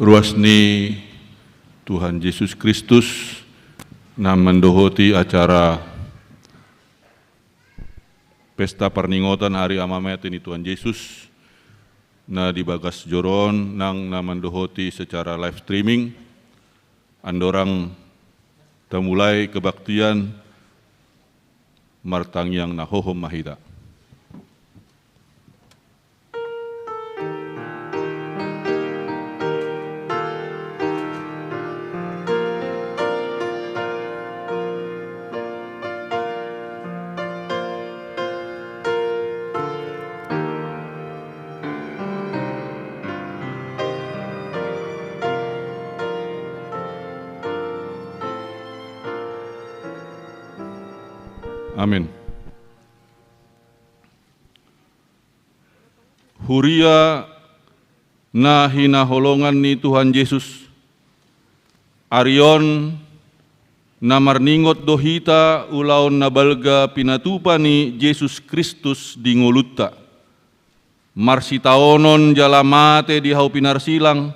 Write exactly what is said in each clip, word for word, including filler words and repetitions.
Ruas ni Tuhan Jesus Kristus, na mandohoti acara pesta parningotan Ari Hamamate ni Tuhan Jesus, na di bagas joro on nang na mandohoti secara live streaming, andorang tamulai kebaktian, martangiang na hohom ma hita. Amen. Huria na hinaholongan ni Tuhan Jesus, ari on na marningot do hita ulaon na balga pinatupa ni Jesus Kristus di ngolunta. Marsitaonon jala mate di hau pinarsilang,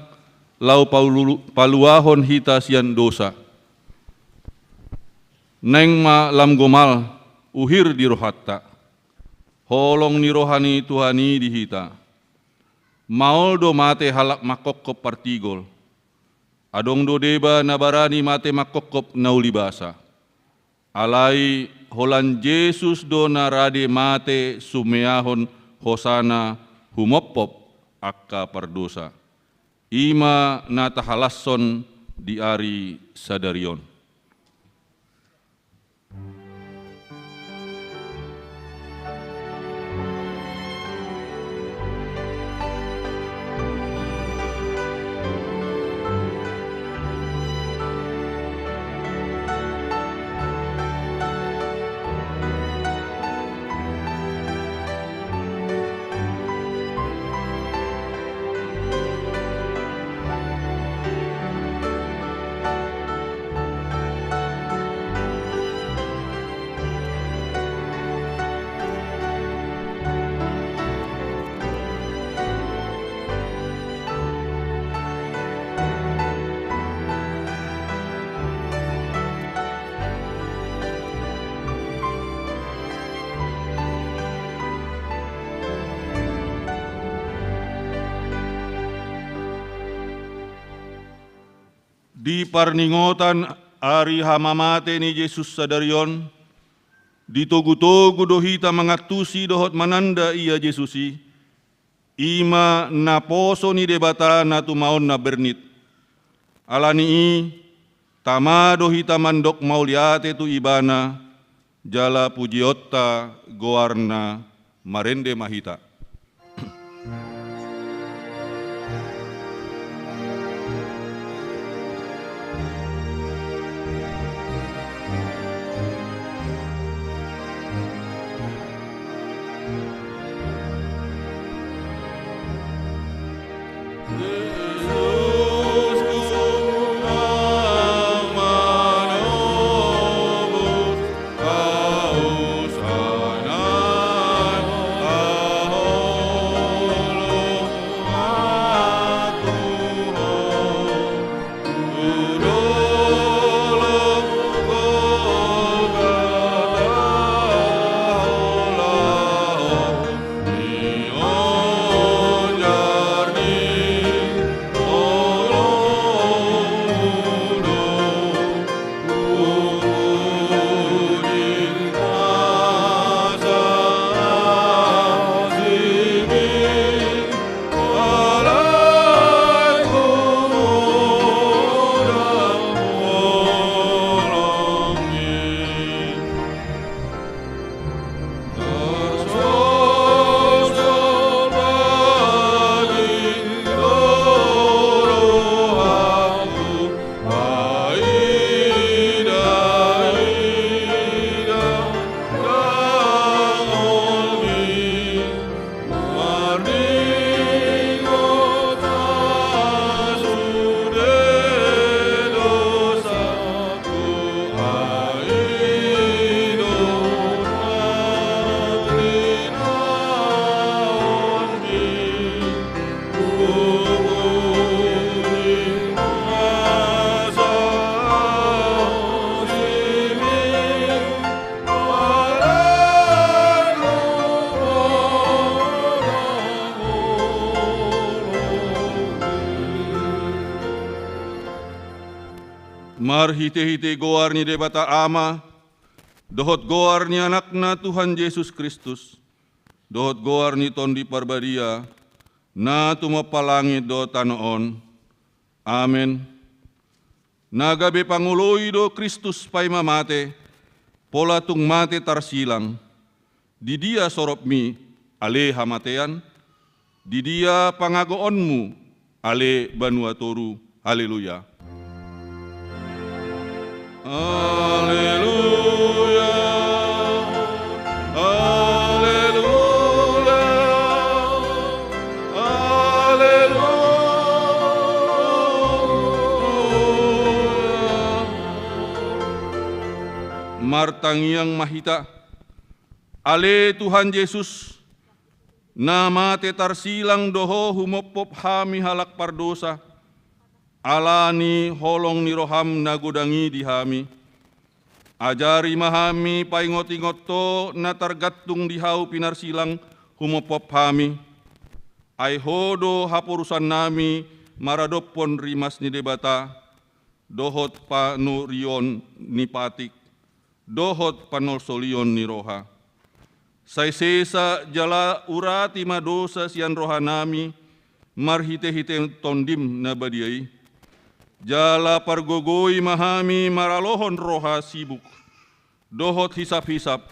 laho paulu-, paluahon hita sian dosa. Naeng ma lam gomal, uhir di rohanta. Holong ni roha ni Tuhan i di hita. Maol do mate halak mangkophop partigol. Adong do deba na barani mate mangkophop na uli basa. Alai holan Jesus do na rade mate sumeahon hosana humophop angka pardosa. I ma na tahalashon di ari sadari on. Di parningotan ari hamamate ni Jesus sadari on, ditogutogu do hita mangantusi dohot mananda Ia Jesus i, i ma naposo ni Debata na tumaonna bernit. Ala ni i, tama do hita mandok mauliate tu Ibana, jala pujionta goarna. Marende ma hita. Marhite-hite goar ni Debata Ama, dohot goar ni Anakna Tuhan Jesus Kristus, dohot goar ni Tondi Parbadia, na tumompa langit dohot tano on. Amen. Na gabe pangoloi do Kristus paima mate, pola tung mate tarsilang. Di dia soropmi, ale hamatean? Di dia pangagoonmu, ale banua toru? Haleluya. Haleluya. Haleluya. Haleluya. Martangiang ma hita. Ale Tuhan Jesus, na mate tarsilang do Ho humophop hami halak pardosa, ala ni holong ni roham na godang i di hami. Ajari ma hami paingot-ingot Ho na targantung di hau pinarsilang humophop hami. Ai Ho do haporusannami maradophon rimas ni Debata, dohot panurion ni patik, dohot panolsolion ni roha. Sai sesa jala urati ma dosa sian rohanami marhite-hite Tondim na badia i. Jala pargogoi ma hami maralohon roha sibuk, dohot hisap-hisap,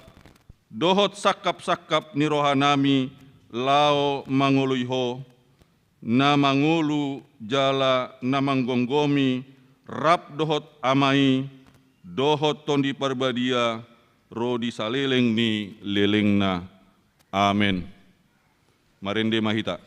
dohot sangkap-sangkap ni rohanami laho mangoloi Ho, na mangolu jala na manggomgomi rap dohot Ama i, dohot Tondi Parbadia, ro di saleleng ni lelengna. Amen. Marende ma hita.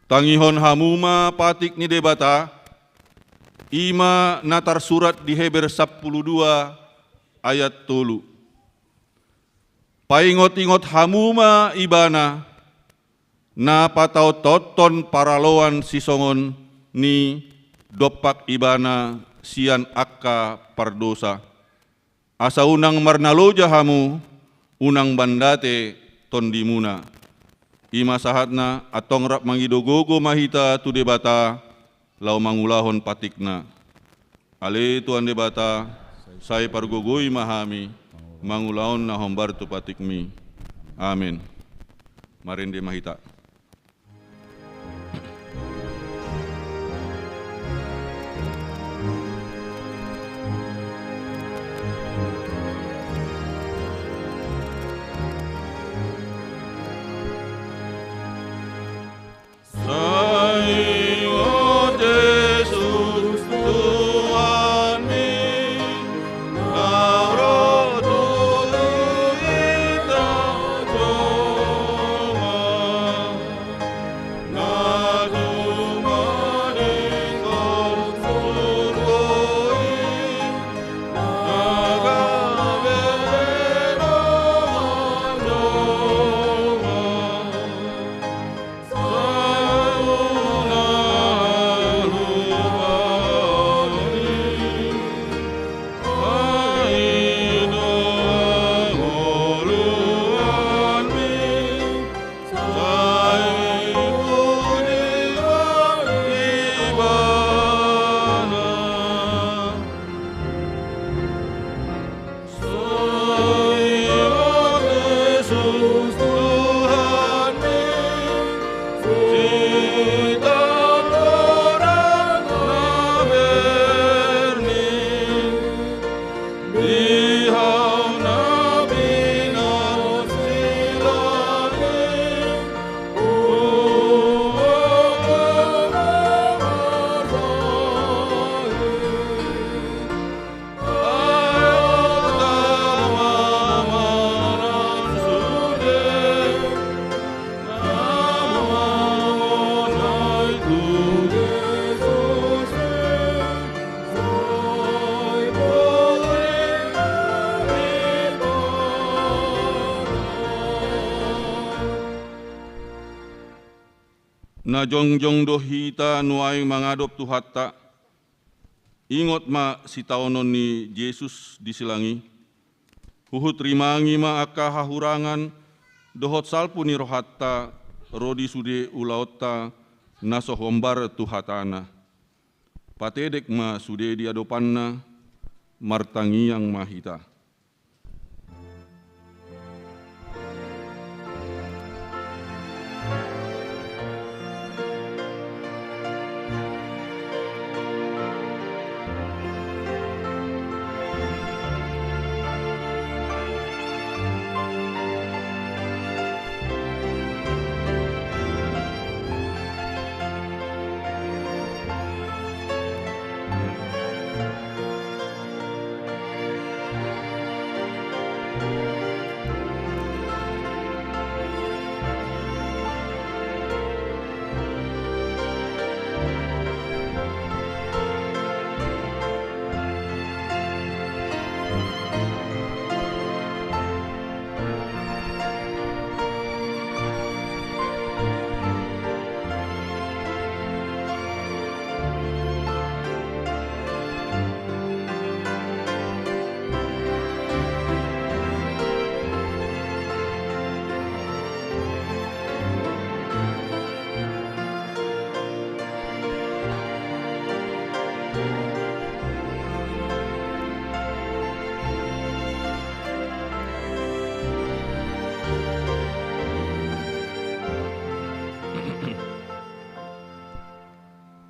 Tangihon hamu ma patik ni Debata, i ma na tarsurat di Heber sampulu dua ayat tolu. Paingot-ingot hamu ma Ibana, na pataon-taonhon paraloan sisongon ni dompak Ibana sian angka pardosa. Asa unang marnaloja hamu, unang mandate tondimuna. I ma sahatna, antong rap mangido gogo ma hita tu Debata, laho mangulahon patikna. Ale Tuhan Debata, sai pargogoi ma hami, mangulahon na hombar tu patikmi. Amen. Marende ma hita. Sai ingot Jesus Tuhanmi, na ro tu hita jolma. Na jongjong do hita nuaeng mangadop Tuhanta. Ingot ma sitaonon ni Jesus di silang i. Huhut rimangi ma angka hahurangan dohot salpu ni rohanta ro di sude ulaonta na so hombar tu hatana. Patedek ma sude di adopanna, martangiang ma hita.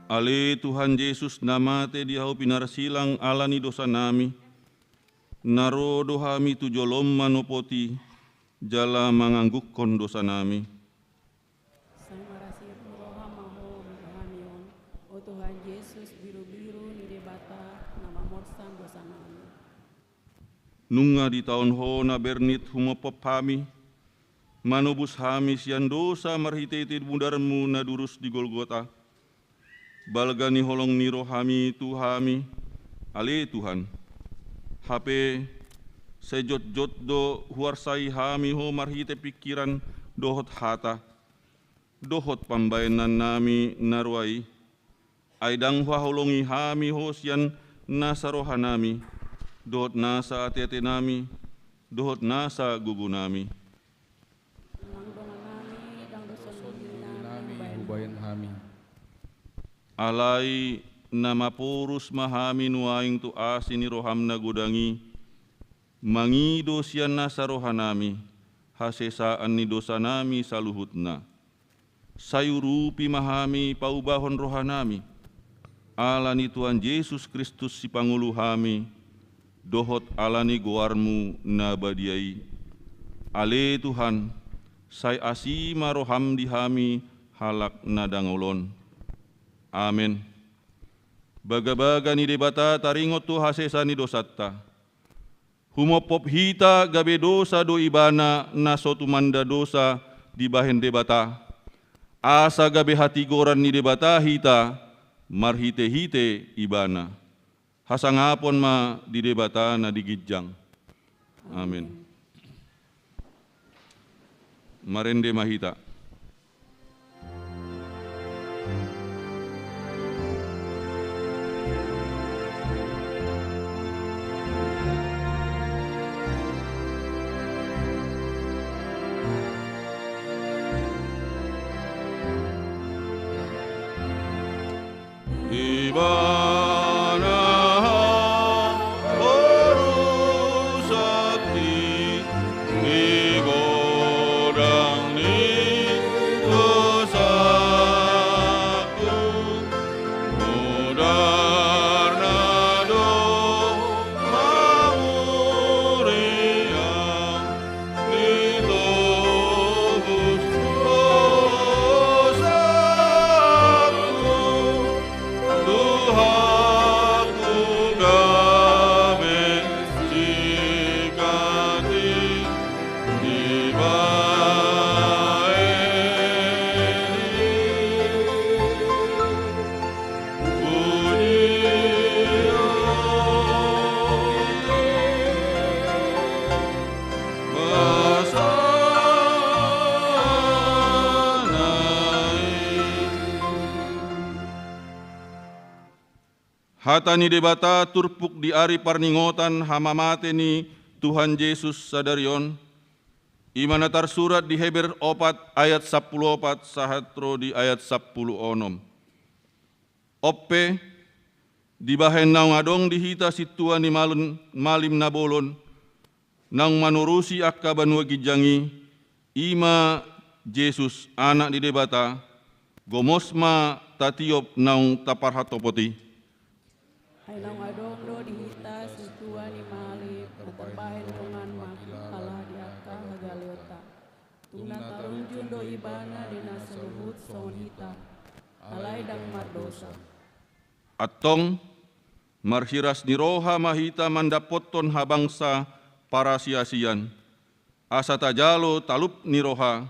Ale Tuhan Jesus, na mate di hau pinarsilang ala ni dosanami, na ro do hami tu jolom manopoti jala manganggungkon dosanami. Sai marasi roha ma Ho tu hami on, o Tuhan Jesus, birubiru ni Debata, na mamorsan dosanami. Nunga ditaon Ho na bernit humophop hami, manobus hami sian dosa marhitehite mudarMu na durus di Golgota. Balga ni holong ni rohaMi tu hami, ale Tuhan. Hape, sai jotjot do huarsai hami Ho marhite pingkiran dohot hata, dohot pambahenannami na roa i. Ai ndang huhaholongi hami Ho sian nasa rohanami, dohot nasa ateatenami, dohot nasa gogonami. Nang donganami, ndang do songon i nami hubahen hami. Alai na maporus ma hami nuaeng tu asi ni rohaM na godang i, mangido sian nasa rohanami hasesaan ni dosanami saluhutna. Sai urupi ma hami paubahon rohanami, ala ni Tuhan Jesus Kristus Sipangolu hami, dohot ala ni goarMu na badia i. Ale Tuhan, sai asi ma rohaM di hami halak na dangol on. Amen. Bagabaga ni Debata taringot tu hasesa ni dosanta. Humophop hita gabe dosa do Ibana na so tumanda dosa dibahen Debata, asa gabe hatigoran ni Debata hita marhitehite Ibana. Hasangapon ma di Debata na di ginjang. Amen. Marende ma hita. Ibana haporus sakti di godang ni Hata ni Debata turpuk di ari parningotan hamamate ni Tuhan Jesus sadari on, i ma na tarsurat di Heber opat ayat sampulu opat sahat ro di ayat sampulu onom. On pe, dibahen naung adong di hita sintua ni malim, malim na bolon, naung manurusi angka banua ginjang i, i ma Jesus, Anak ni Debata, gomos ma tatiop naung taparhatopot i. Ai naung adong do di hita sintua ni malim, na tarbahen dongan mangihut hela di angka hagaleonta. Tung na tarunjun do Ibana di na saluhut songon hita, alai ndang mardosa. Antong, marhiras ni roha ma hita mandapothon habangsa parasiasian, asa tajalo talup ni roha,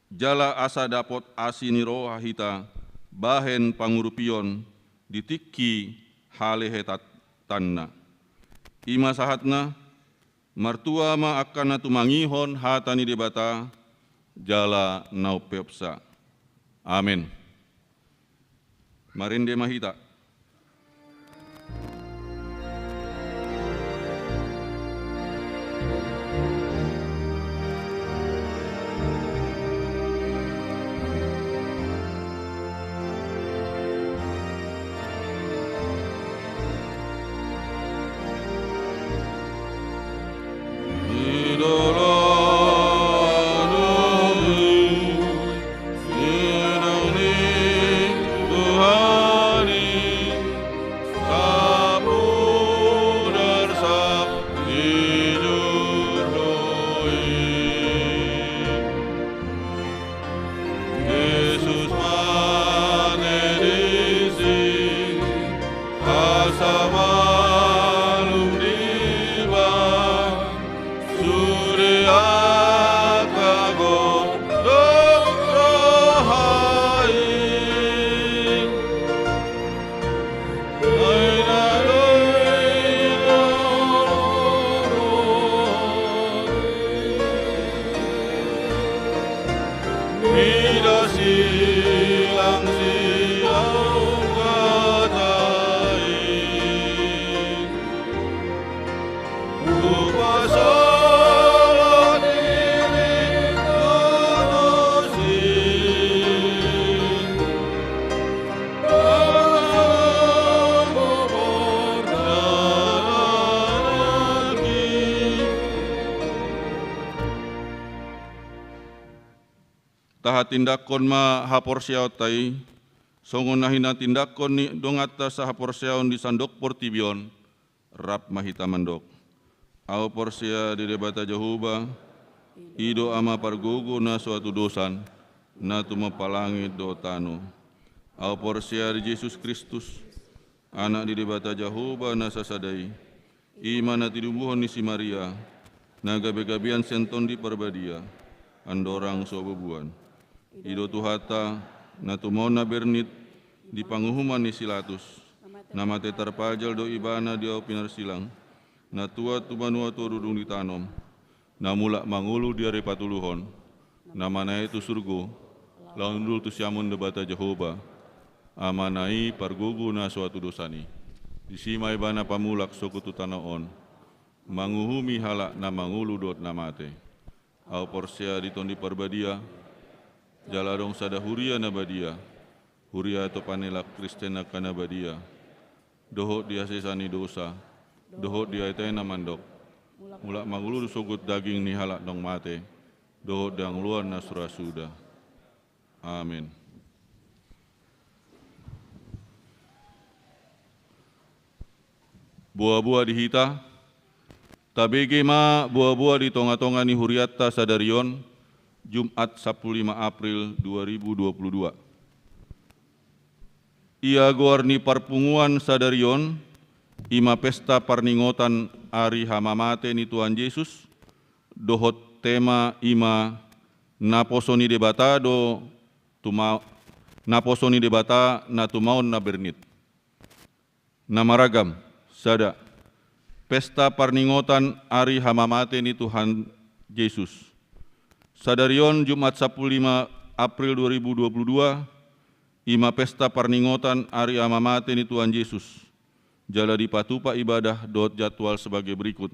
jala asa dapot asi ni roha hita bahen pangurupion di tingki halehetanna. I ma sahatna, martua ma angka na tumangihon hata ni Debata, jala na umpeopsa. Amen. Marende ma hita. Jesus mate disi, asa malum dibahen sude angka godang roha i. Tahatindangkon ma haporseaonta i, songon na hinatindangkon ni donganta sahaporseaon di sandok portibi on. Rap ma hita mandok. Ahu porsea di Debata Jahowa, i do Ama pargogo na so hatudosan, na tumompa langit dohot tano. Ahu porsea di Jesus Kristus, Anak ni Debata Jahowa na sasada i, i ma na tinubuhon ni si Maria, na gabegabean sian Tondi Parbadia, andorang so bubuan. I do Tuhanta, na tumaon na bernit di panguhuman ni si Latus, na mate tarpajal do Ibana di ahu pinarsilang, na tuat tu banua toru dung ditanom, na mulak mangolu di ari patoluhon, na manaek tu surgo, laho hundul tu siamun Debata Jahowa, Amana i pargogo na so hatudosan i. Disi ma Ibana pamulak sogot tu tano on, manguhumi halak na mangolu dohot na mate. Ahu porsea di Tondi Parbadia, jala adong sada huria na badia, huria atopan ni halak Kristen angka na badia, dohot di hasesaan ni dosa, dohot di ateatean na mandok, mulak mangolu sogot daging ni halak naung mate, dohot di hangoluan na so ra suda. Amen. Boaboa di hita, tabege ma boaboa di tongatonga ni hurianta sadari on, Jumat sampulu lima April dua ribu dua puluh dua. Ia goar ni parpunguan sadari on, i ma pesta parningotan ari hamamate ni Tuhan Jesus, dohot tema i ma naposo ni Debata do tuma-, naposo ni Debata na tumaon na bernit. Na maragam, sada, pesta parningotan ari hamamate ni Tuhan Jesus. Sadari on Jumat sampulu lima April dua ribu dua puluh dua, i ma pesta parningotan ari hamamate ni Tuhan Jesus. Jala dipatupa ibadah dohot jadwal sebagai berikut: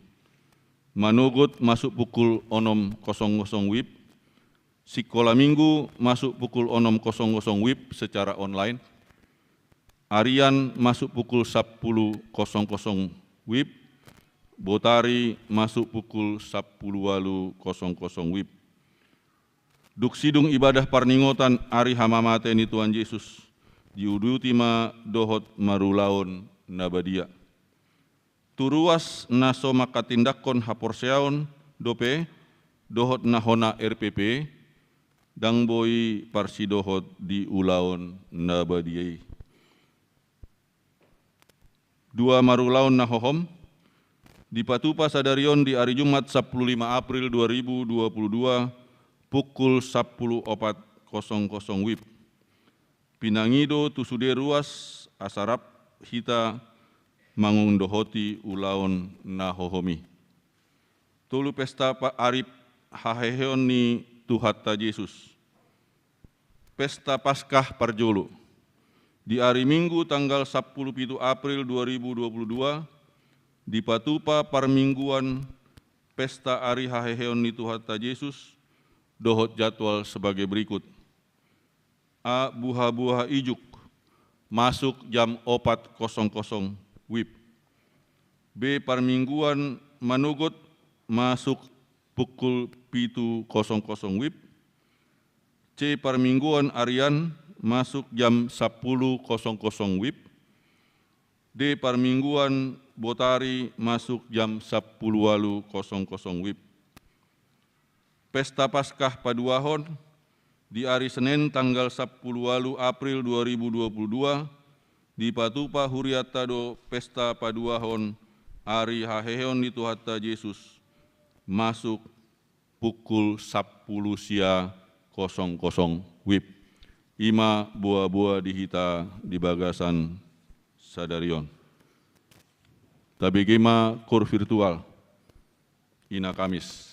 Manogot masuk pukul onom kosong kosong wib, Sikola Minggu masuk pukul onom kosong kosong wib secara online, Arian masuk pukul sampulu kosong kosong wib, Botari masuk pukul sampulu ualu kosong kosong wib. Dung sidung ibadah parningotan ari hamamate ni Tuhan Jesus, diuduti ma dohot marulaon na badia. Tu ruas na so manghatindanghon haporseaon dope dohot na hona R P P, ndang boi parsidohot di ulaon na badia i. Dua marulaon na hohom, dipatupa sadari on di ari Jumat sampulu lima April dua ribu dua puluh dua, pukul sampulu opat kosong kosong wib. Pinangido tu sude ruas asa rap hita mangundohoti ulaon na hohom i. Tolu pesta pa-, ari haheheon ni Tuhanta Jesus. Pesta Paskah parjolo. Di ari Minggu tanggal sampulu pitu April dua ribu dua puluh dua, dipatupa parmingguan pesta ari haheheon ni Tuhanta Jesus dohot jadwal sebagai berikut. A, buhabuha ijuk, masuk jam opat kosong kosong wib. B, parmingguan manogot, masuk pukul pitu kosong kosong wib. C, parmingguan Arian, masuk jam sampulu kosong kosong wib. D, parmingguan Botari, masuk jam sampulu ualu kosong kosong wib. Pesta Paskah paduahon, di ari Senen tanggal sampulu ualu April dua ribu dua puluh dua, dipatupa hurianta do pesta paduahon ari haheheon ni Tuhanta Jesus, masuk pukul sampulu sia kosong kosong wib. I ma boaboa di hita di bagasan sadari on. Tabege ma koor virtual. Ina Kamis.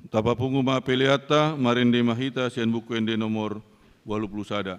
Tapapungu ma peleanta, marende ma hita sian Buku Ende nomor ualu pulu sada.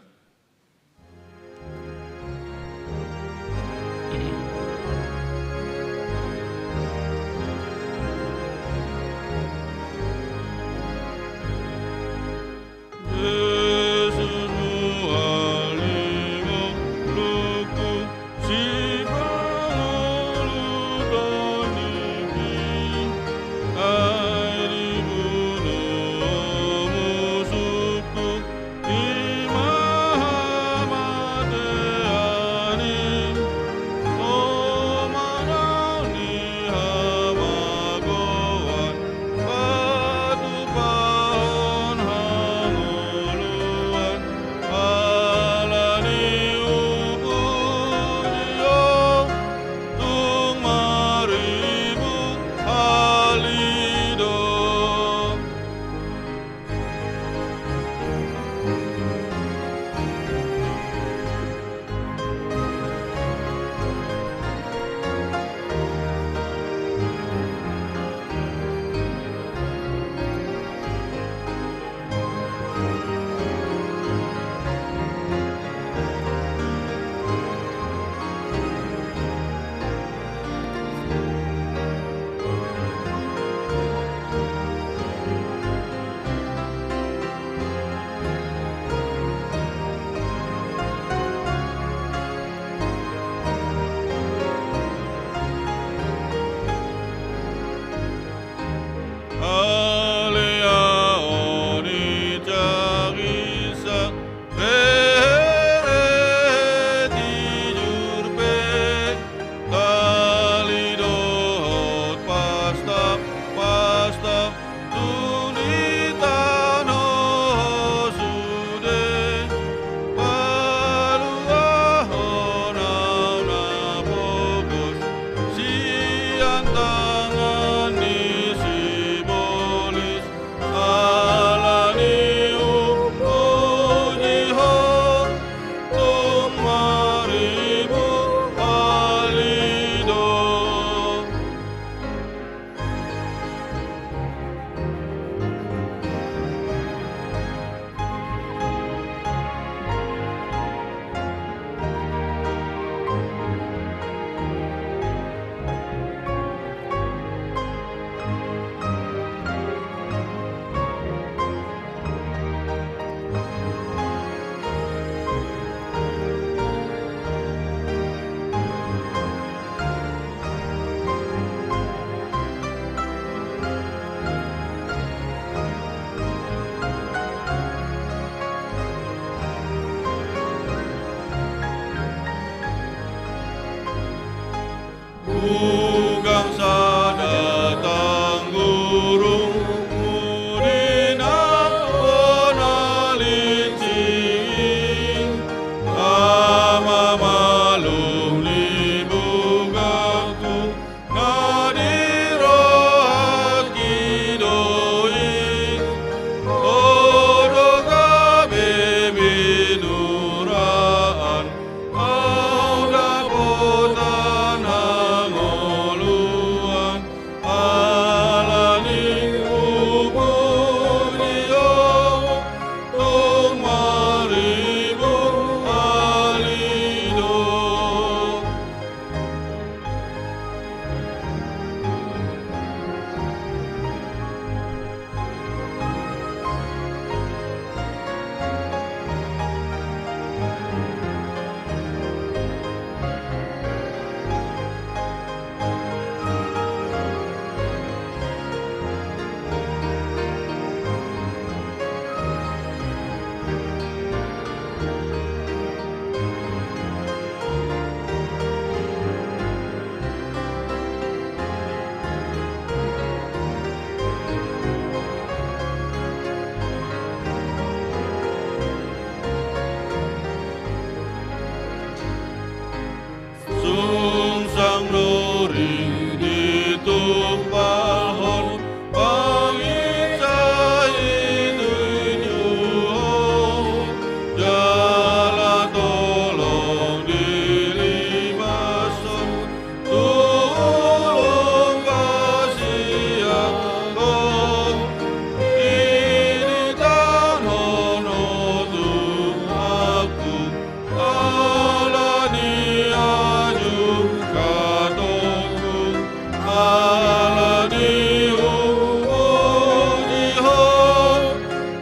Ala ni hupuji Ho,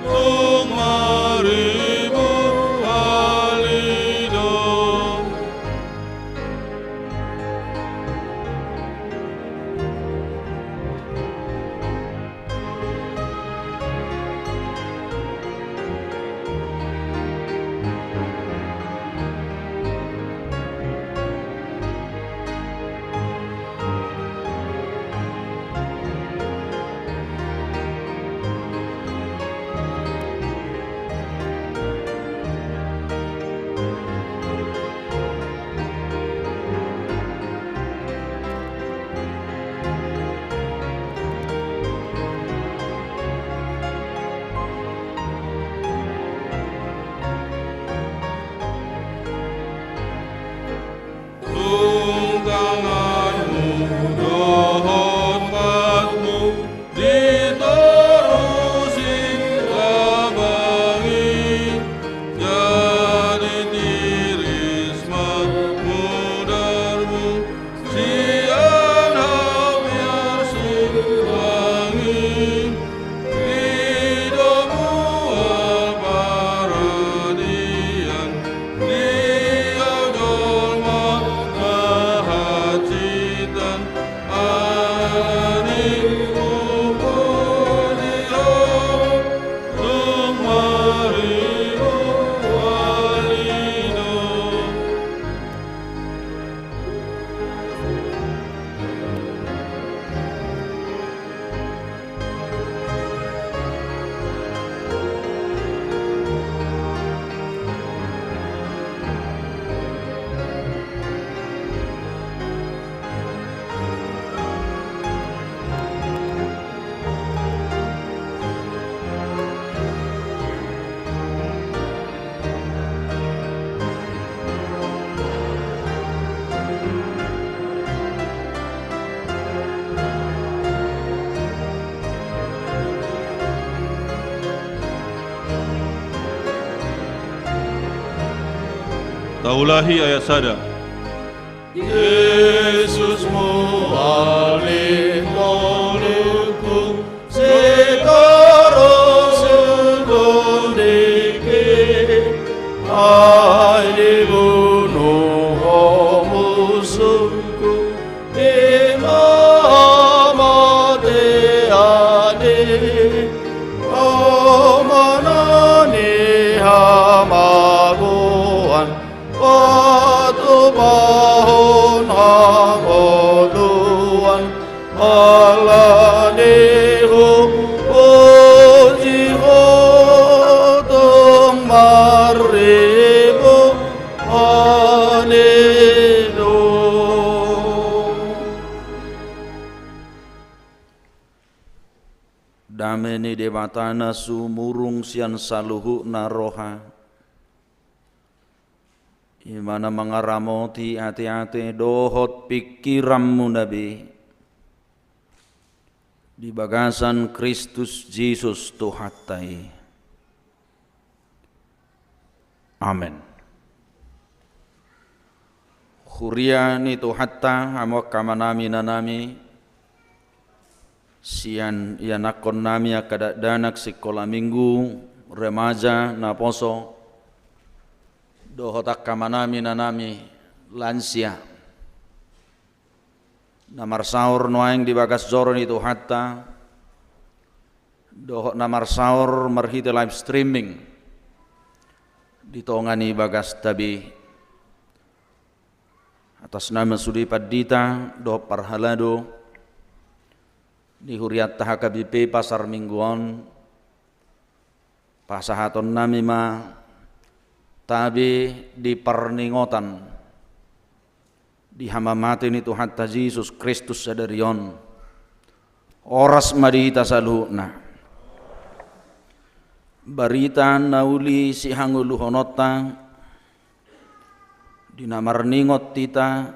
tung marribu hali do. Tung tanganmu dohot patmu di toru singkabang i, jadi tiris ma mudarmu sian hau singkabang i. Di domu paradian, di au jolma na hansitan, ala ni hupuji Ho, tung marribu hali do. Taulahi ayat sada. Jesus mual di toruku, sekarang sedondiki, ai dibunu Ho musungku, i ma hamatean i, Ho ma na nihamagoan, patupahon hangoluan, ala ni hupuji Ho, tung marribu hali do. Dame ni Debata na sumurung sian saluhutna roha, i ma na mangaramoti ateate dohot pingkiranmuna be, di bagasan Kristus Jesus Tuhanta i. Amen. Huria ni Tuhanta, hamu angka amanami, inanami, sian ianakkonnami angka dakdanak sikola minggu, remaja, naposo, dohot angka amanami, inanami, lansia, na marsaor nuaeng di bagas joro ni Tuhanta, dohot na marsaor marhite live streaming di tonga ni bagasta be. Atas nama sude pandita dohot parhalado ni hurianta H K B P Pasar Minggu on, pasahatonnami ma tabe di parningotan di hamamate ni Tuhanta Jesus Kristus sadari on. Horas ma di hita saluhutna. Barita na uli sihangoluhononta, di na marningot hita,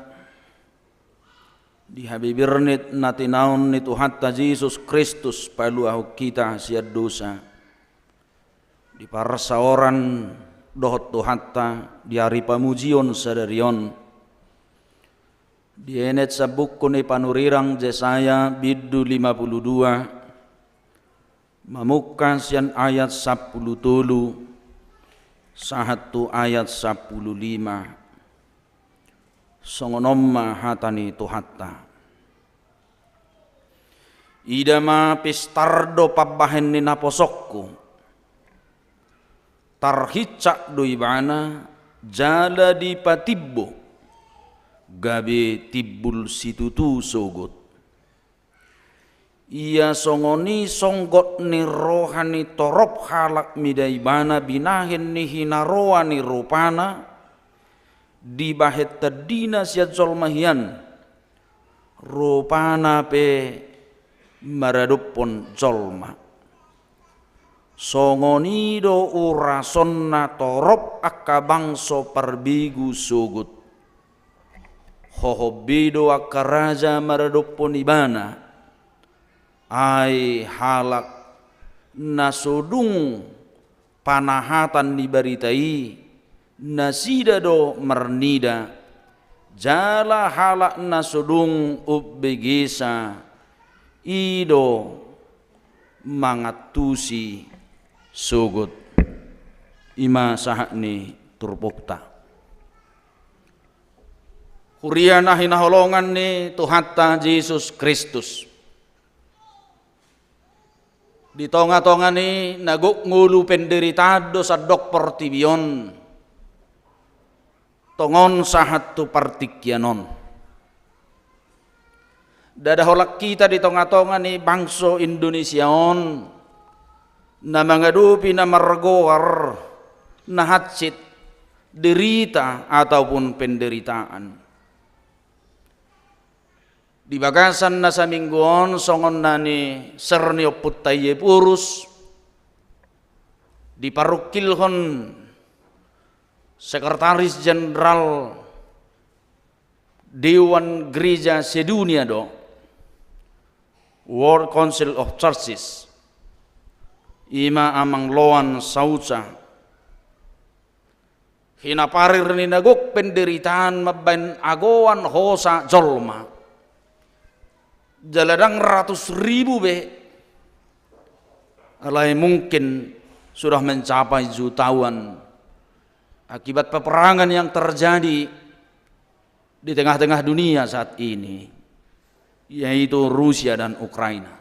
di habibirnit na tinaon ni Tuhanta Jesus Kristus paluahon hita sian dosa, di parsaoran dohot Tuhanta di ari pamujion sadari on. Dienet sian buku ni panurirang Jesaya bindu lima pulu dua, mamungka sian ayat sampulu tolu sahat tu ayat sampulu lima. Songon on ma hata ni Tuhanta. Ida ma pistar do pambahen ni naposongku. Tarhincak do ibana jala dipatimbo, gabe timbul situtu sogot. Ia songon i songgot ni roha ni torop halak mida ibana binahen ni hinaroa ni rupana, dibahen tandina sian jolma hian, rupana pe maradophon jolma. Songon i do urasonna torop angka bangso parbegu sogot. Hohom be do angka raja maradophon ibana. Ai halak na so dung panahatan ni barita i, nasida do marnida, jala halak na so dung umbegesa i do mangantusi sogot. I ma sahat ni turpukta. Huria na hinaholongan ni Tuhanta Jesus Kristus. Di tonga-tonga ni na gok ngolu penderitaan do sandok portibi on, tongon sahat tu partingkian on. Ndada holan hita di tonga-tonga ni bangso Indonesia on na mangadopi na margoar na hansit derita ataupun penderitaan. Di bagasan na saminggu on, songon na niser ni ompunta i Ephorus, diparungkilhon Sekretaris Jenderal Dewan Gereja Sedunia do, World Council of Churches, i ma Amang Loan Sauca. Hinaparir ni na gok penderitaan mambahen agoan hosa jolma. Jala ndang ratus ribu be, alai mungkin sudah mencapai jutaan akibat peperangan yang terjadi di tengah-tengah dunia saat ini, yaitu Rusia dan Ukraina.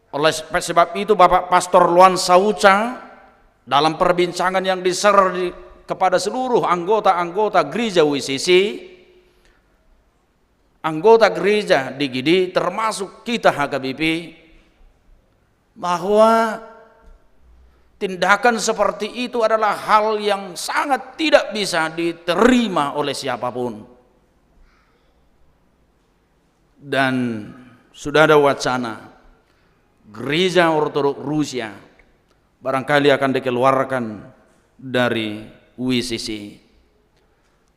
Oleh se-, sebab itu, Bapak Pastor Loan Sauca, dalam perbincangan yang di-share di, kepada seluruh anggota-anggota gereja W C C, anggota gereja di G D, termasuk kita H K B P, bahwa tindakan seperti itu adalah hal yang sangat tidak bisa diterima oleh siapapun. Dan sudah ada wacana Gereja Ortodok Rusia barangkali akan dikeluarkan dari W C C.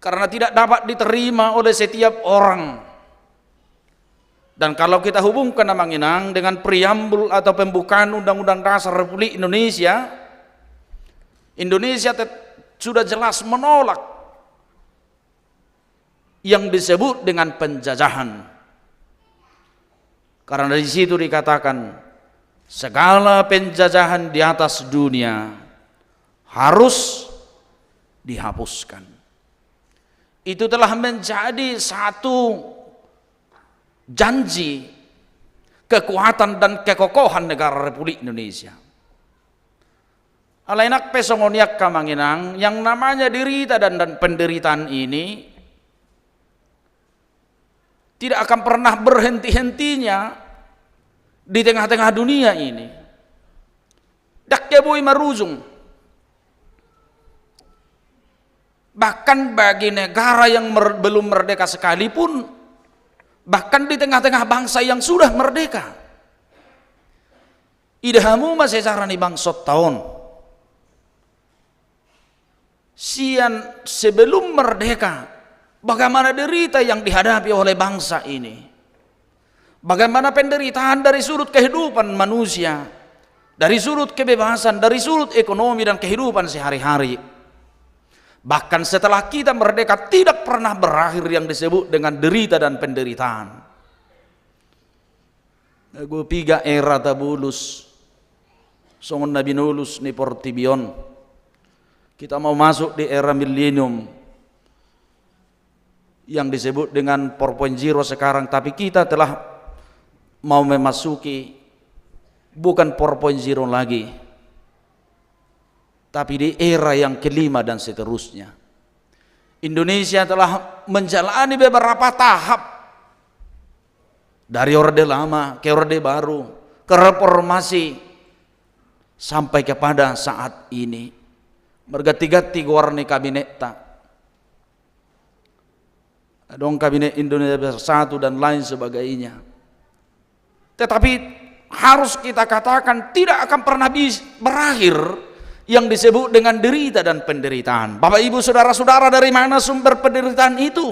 Karena tidak dapat diterima oleh setiap orang. Dan kalau kita hubungkan, Amang Inang, dengan preambul atau pembukaan Undang-Undang Dasar Republik Indonesia, Indonesia tet-, sudah jelas menolak yang disebut dengan penjajahan. Karena di situ dikatakan, segala penjajahan di atas dunia harus dihapuskan. Itu telah menjadi satu janji kekuatan dan kekokohan negara Republik Indonesia. Alai nang pe songon i, angka Amang Inang, yang namanya derita dan, dan penderitaan ini tidak akan pernah berhenti-hentinya di tengah-tengah dunia ini. Ndang boi marujung. Bahkan bagi negara yang mer-, belum merdeka sekalipun, bahkan di tengah-tengah bangsa yang sudah merdeka. Ida hamu ma sejarah ni bangsonta on. Sian sebelum merdeka, bagaimana derita yang dihadapi oleh bangsa ini. Bagaimana penderitaan dari sudut kehidupan manusia, dari sudut kebebasan, dari sudut ekonomi dan kehidupan sehari-hari. Bahkan setelah kita merdeka, tidak pernah berakhir yang disebut dengan derita dan penderitaan. Lagu piga era tabolus songon na binolus ni portibi on. Kita mau masuk di era milenium yang disebut dengan four point zero sekarang, tapi kita telah mau memasuki bukan four point zero lagi, tapi di era yang kelima dan seterusnya. Indonesia telah menjalani beberapa tahap, dari Orde Lama ke Orde Baru ke Reformasi, sampai kepada saat ini. Berganti-ganti goar ni kabinetta. Adong Kabinet Indonesia Bersatu dan lain sebagainya. Tetapi harus kita katakan, tidak akan pernah bis-, berakhir yang disebut dengan derita dan penderitaan. Bapak, Ibu, Saudara-saudara, dari mana sumber penderitaan itu?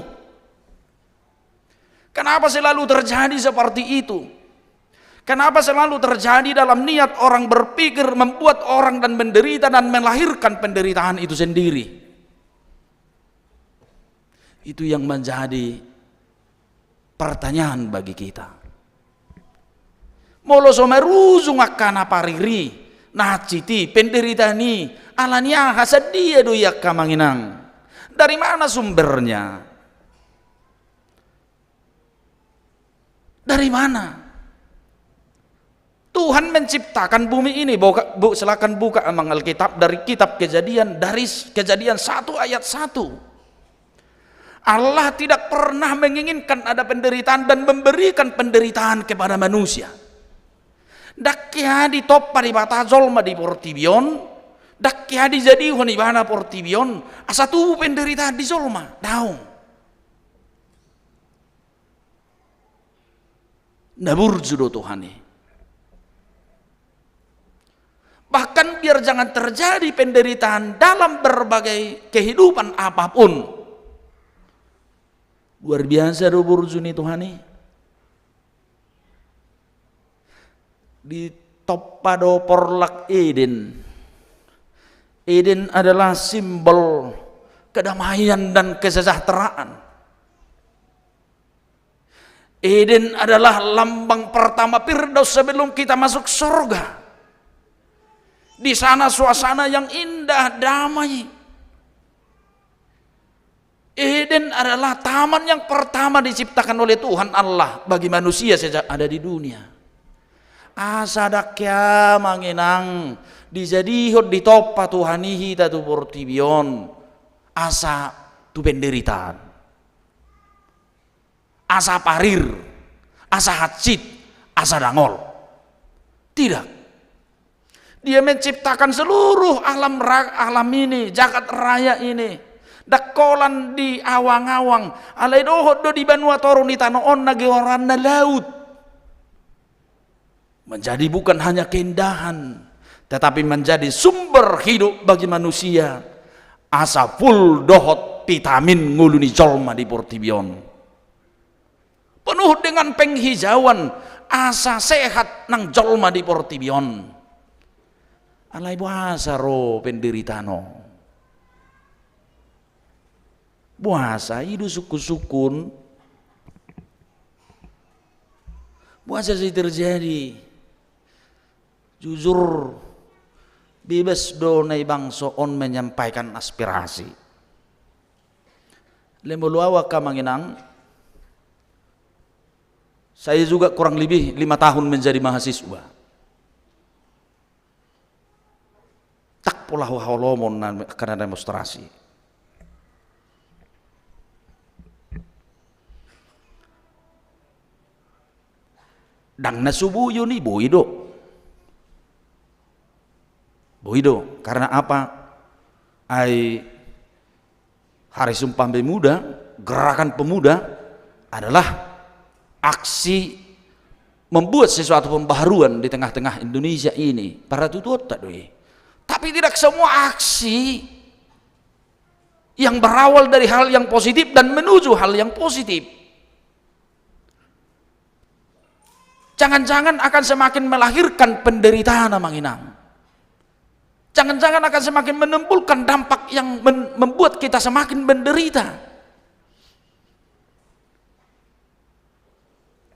Kenapa selalu terjadi seperti itu? Kenapa selalu terjadi dalam niat orang berpikir membuat orang dan menderita dan melahirkan penderitaan itu sendiri? Itu yang menjadi pertanyaan bagi kita. Molo so marujung angka na pariri, na hansit i, penderitaan i, ala ni aha, sadia do i, angka amang inang? Dari mana sumbernya? Dari mana? Tuhan menciptakan bumi ini. Buka, bu, silakan buka, amang, Alkitab dari kitab Kejadian, dari s-, Kejadian satu ayat satu. Allah tidak pernah menginginkan ada penderitaan dan memberikan penderitaan kepada manusia. Ndang hea ditompa Debata jolma di portibi on, ndang hea dijadihon Ibana portibi on asa tubu penderitaan di jolma. Daong. Na burju do Tuhan i. Bahkan biar jangan terjadi penderitaan dalam berbagai kehidupan apapun, luar biasa do burju ni Tuhan i. Ditompa do porlak Eden. Eden adalah simbol kedamaian dan kesejahteraan. Eden adalah lambang pertama Firdaus sebelum kita masuk surga. Di sana suasana yang indah, damai. Eden adalah taman yang pertama diciptakan oleh Tuhan Allah bagi manusia sejak ada di dunia. Asa ndang hea, amang inang, dijadihon, ditompa Tuhan i hita tu portibi on asa tu penderitaan. Asa parir, asa hansit, asa dangol. Tidak. Dia menciptakan seluruh alam ra-, alam ini, jagat raya ini. Ndang holan di awang-awang, alai dohot do di banua toru ni tano on na goaranna laut. Menjadi bukan hanya keindahan, tetapi menjadi sumber hidup bagi manusia. Asa full dohot vitamin ngolu ni jolma di portibi on. Penuh dengan penghijauan, asa sehat nang jolma di portibi on. Alai boasa ro penderitaan on? Boasa i do sungkun-sungkun? Boasa sai terjadi? Jujur, bebas do na i bangso on menyampaikan aspirasi. Alai molo au, angka amang inang, saya juga kurang lebih lima tahun menjadi mahasiswa. Ndang pola huhaholomon na, angka na demonstrasi. Ndang na so boi on i, boi do. Boi do. Karena apa? Ai Hari Sumpah Pemuda, gerakan pemuda adalah aksi membuat sesuatu pembaharuan di tengah-tengah Indonesia ini. Para tutuonta do i. Tapi tidak semua aksi yang berawal dari hal yang positif dan menuju hal yang positif. Jangan-jangan akan semakin melahirkan penderitaan, amang inang. jangan-jangan akan semakin menimbulkan dampak yang men-, membuat kita semakin menderita.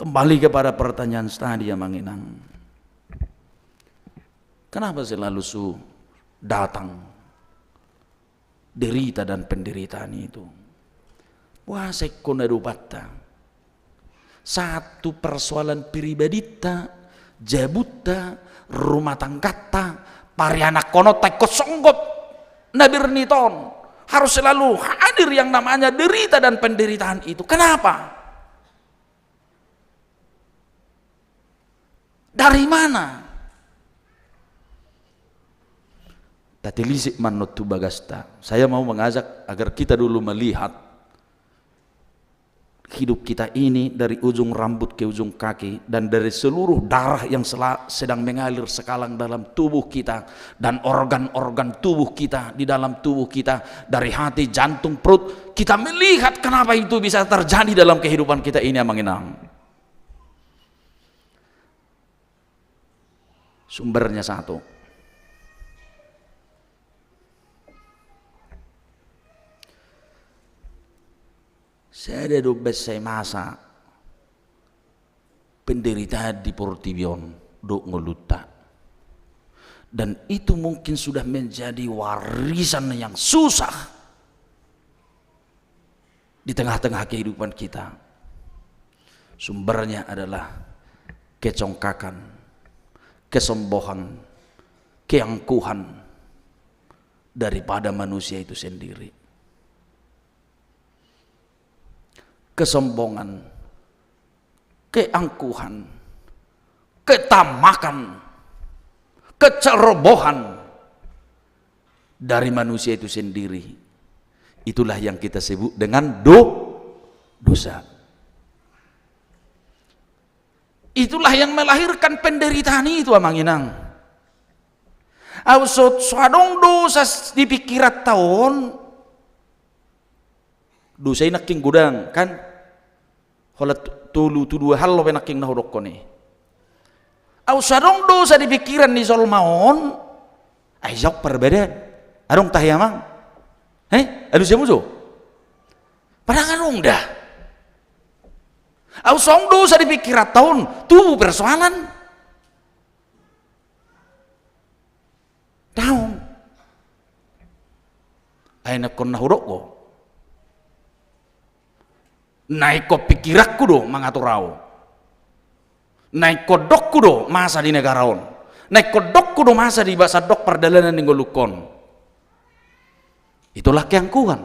Kembali kepada pertanyaan tadi, Amang Inang. Kenapa selalu su datang derita dan penderitaan itu? Boasa ingkon na dopanta? Satu persoalan pribadinta, jabunta, rumah tangganta, parianakkononta ingkon songgop na bernit on. Harus selalu hadir yang namanya derita dan penderitaan itu. Kenapa? Dari mana? Tatilisik ma annon tu bagasta. Saya mau mengajak agar kita dulu melihat hidup kita ini dari ujung rambut ke ujung kaki, dan dari seluruh darah yang sela-, sedang mengalir sekarang dalam tubuh kita, dan organ-organ tubuh kita, di dalam tubuh kita, dari hati, jantung, perut, kita melihat kenapa itu bisa terjadi dalam kehidupan kita ini, Amang Inang. Sumbernya satu. Sada do umbahen sai masa penderitaan di portibi on dohot ngolunta. Dan itu mungkin sudah menjadi warisan yang susah di tengah-tengah kehidupan kita. Sumbernya adalah kecongkakan, kesombongan, keangkuhan daripada manusia itu sendiri. Kesombongan, keangkuhan, ketamakan, kecerobohan dari manusia itu sendiri. Itulah yang kita sebut dengan do-, dosa. Itulah yang melahirkan penderitaan itu, Amang Inang. Au so, so adong dosa di pikiranta on. Dosa i nangkin godang, kan? Holan tu-, tolu tu dua hal do pe nangkin na hudokkon i. Au so adong dosa di pikiran ni jolma on, ai jok parbadan. Adong tahe, Amang? He? Alusi hamu jo? Padahal adong da. Au so adong dosa di pikiranta on, tubu persoalan. Daong. Ai nangkin na hudok do. Na ingkon pikiranku do mangatur au. Na ingkon dokku do masa di negara on. Na ingkon dokku do masa di ba-, sandok pardalanan ni ngolungkon. Itulah keangkuhan.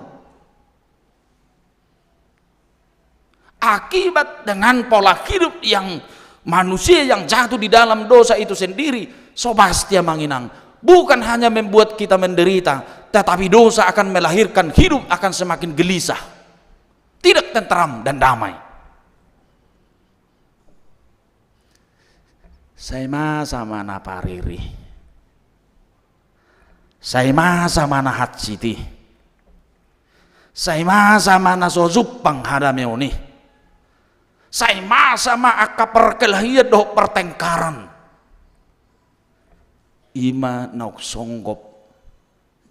Akibat dengan pola hidup yang manusia yang jatuh di dalam dosa itu sendiri, so pasti, Amang Inang, bukan hanya membuat kita menderita, tetapi dosa akan melahirkan hidup akan semakin gelisah, tidak tentram dan damai. Sai masa ma na pariri. Sai masa ma na hansit i. Sai masa ma na so jumpang hadameon i. Sai masa ma angka perkelahian dohot pertengkaran. I ma naung songgop.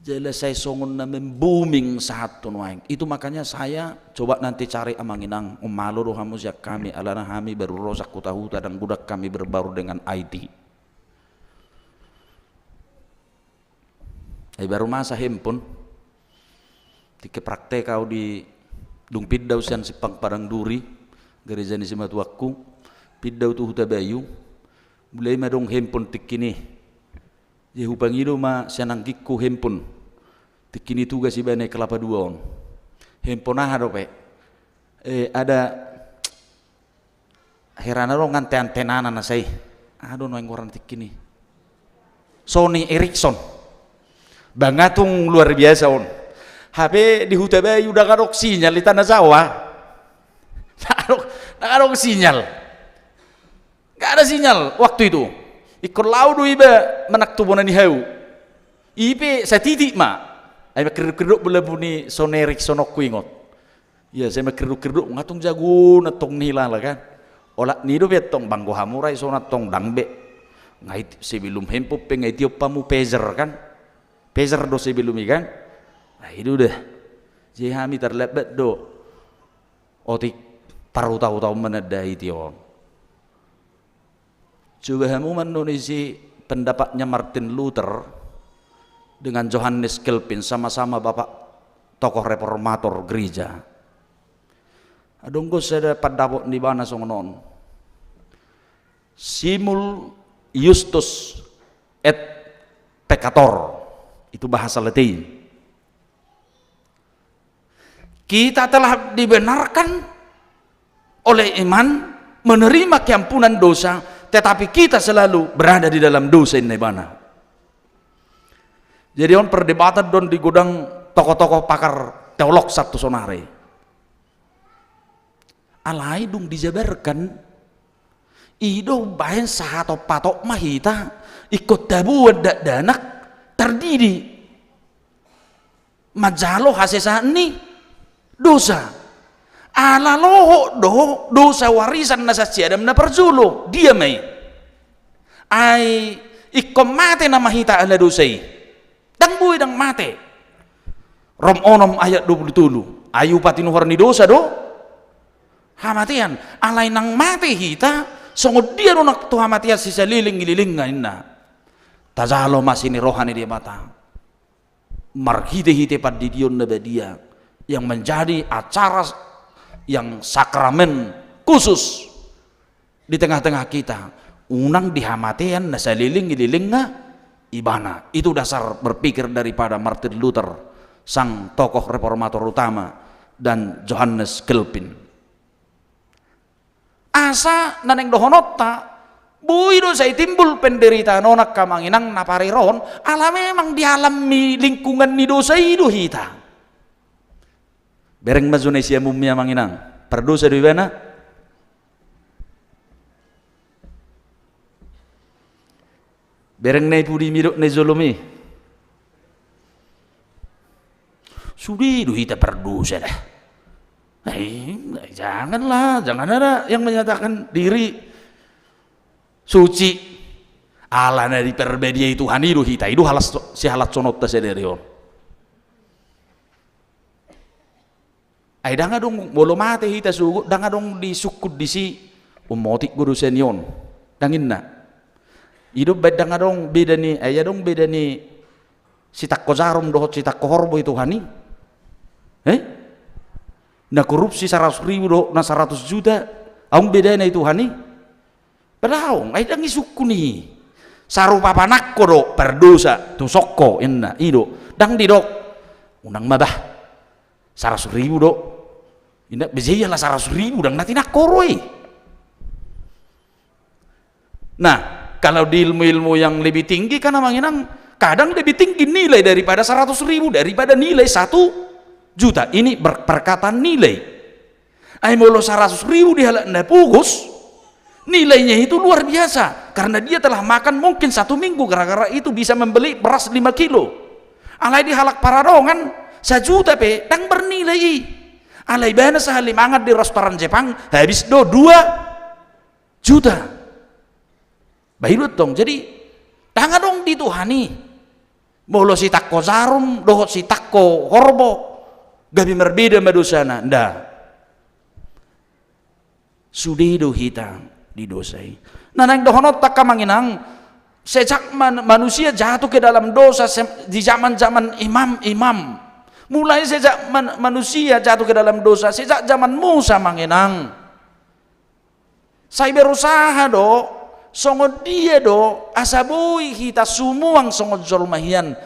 Jala sai songon na membuming sahat tu nuaeng. Itu makanya saya coba nanti cari, Amang Inang, umalo do hamu sian hami, alana hami baru ro sian huta-huta, ndang godang hami berbaur dengan I T. Ai baru masa handphone. Tingki praktek au di, dung pinda au sian Simpang Padang Duri, gareja ni simatuangku, pinda au tu Hutabayu, mulai ma adong handphone tingki i. Jadi hupangido ma sian anggingku handphone. Tingki i tugas ibana i Kelapa Dua on. Handphone aha dope? Eh, ada, herana do nga ante-antenana na sai. Aha do nuaeng goarna tingki i? Sony Ericsson. Ba nga tung luar biasa on. Hape di Hutabayu ndang adong sinyal, di Tana Jawa ndang adong, ndang adong sinyal. Nggak ada sinyal waktu itu. Ingkon laho do iba manang tu bona ni hau. I pe satitik ma. Ai mangkirdok-kirdok be lampu ni Sony Ericsson on, huingot. Ia, sai mangkirdok-kirdok, nga tung jagona tong nilala kan. Olat ni i dope antong, banggo hamu ra i sona antong, ndang be. Nga i, sebelum handphone pe nga itiop hamu pager kan. Peser do sebelum i kan? Nah, i do da. Jadi hami tarlambat do. Otik tarhuta-huta on manandai tion. Coba hamu manonton isi pendapatnya Martin Luther dengan Johannes Calvin, sama-sama bapak tokoh reformator gereja. Adong do sada pandapot ni ibana songon on. Simul iustus et peccator. Itu bahasa Latin. Kita telah dibenarkan oleh iman, menerima keampunan dosa, tetapi kita selalu berada di dalam dosa, inna ibana. Jadi on perdebatan do on di godang tokoh-tokoh pakar teolog sahat tu sonari. Alai dung dijabarkan, i do umbahen sahatop-hatop ma hita, ingkon taboan dakdanak, tardidi manjalo hasesaan ni dosa. Ala lohot do dosa warisan na sian si Adam na parjolo. Dia ma i. Ai ingkon mate nama hita ala dosa i. Ndang boi ndang mate. Rom onom ayat dua pulu tolu. Ai upa tinuhor ni dosa do hamatean. Alai nang mate hita, songon dia do nang tu hamatean sisalelenglelengna, inna. Tajalo ma asi ni roha ni Debata marhite-hite pandidion na badia, yang menjadi acara, yang sakramen khusus di tengah-tengah kita. Unang di hamatean na salelenglelengna ibana. Itu dasar berpikir daripada Martin Luther, sang tokoh reformator utama, dan Johannes Calvin. Asa na naeng dohononta, boi do sai timbul penderitaan on, angka amang inang, na parerohon, ala memang di alam ni lingkungan ni dosa i do hita. Bereng ma jo na i siamunmi, amang inang. Pardosa do ibana? Bereng na i pudimi dohot na i jolomi. Sude do hita pardosa da. Eh, janganlah, jangan ada yang menyatakan diri suci. Ala na diperbadiai Tuhan i do hita, i do halas, sihalashononta sadari on. Ai ndang adong, molo mate hita sogot, ndang adong disungkun disi, "Umotik do dosa ni on." Ndang, inna. I do umbahen ndang adong beda ni, ai adong beda ni sitangko jarum dohot sitangko horbo i Tuhan i? Eh? Na korupsi saratus ribu dohot na saratus juta, adong bedana i Tuhan i? Padaong, ai ndang disungkun i. Sarupa panangko do pardosa tu songko, inna, i do. Ndang didok, "Unang ma bah, saratus ribu do." Inna, "Be jala saratus ribu ndang na tinangko ro i." Nah, kalau di ilmu-ilmu yang lebih tinggi kan, amang inang, kadang lebih tinggi nilai daripada saratus ribu, daripada nilai satu juta. Ini ber-, perkataan nilai. Ai molo saratus ribu di halak na pogos, nilainya itu luar biasa, karena dia telah makan mungkin satu minggu, gara-gara itu bisa membeli beras lima kilo. Alai di halak paradongan, sajuta pe ndang bernilai i. Alai ibana sahali mangan di restoran Jepang, habis do dua juta. Bahilu tong. Jadi, ndang adong di Tuhan i. Molo sitangko jarum dohot sitangko horbo, gabe marbeda ma dosana, nda. Sude do hita di dosa i. Na naeng dohononta, angka amang inang, sejak man-, manusia jatuh ke dalam dosa, se-, di zaman-zaman imam-imam. Mulai sejak man-, manusia jatuh ke dalam dosa, sejak zaman Musa, amang inang. Sai berusaha do, songon dia do, asa boi hita sumuang songon jolma hian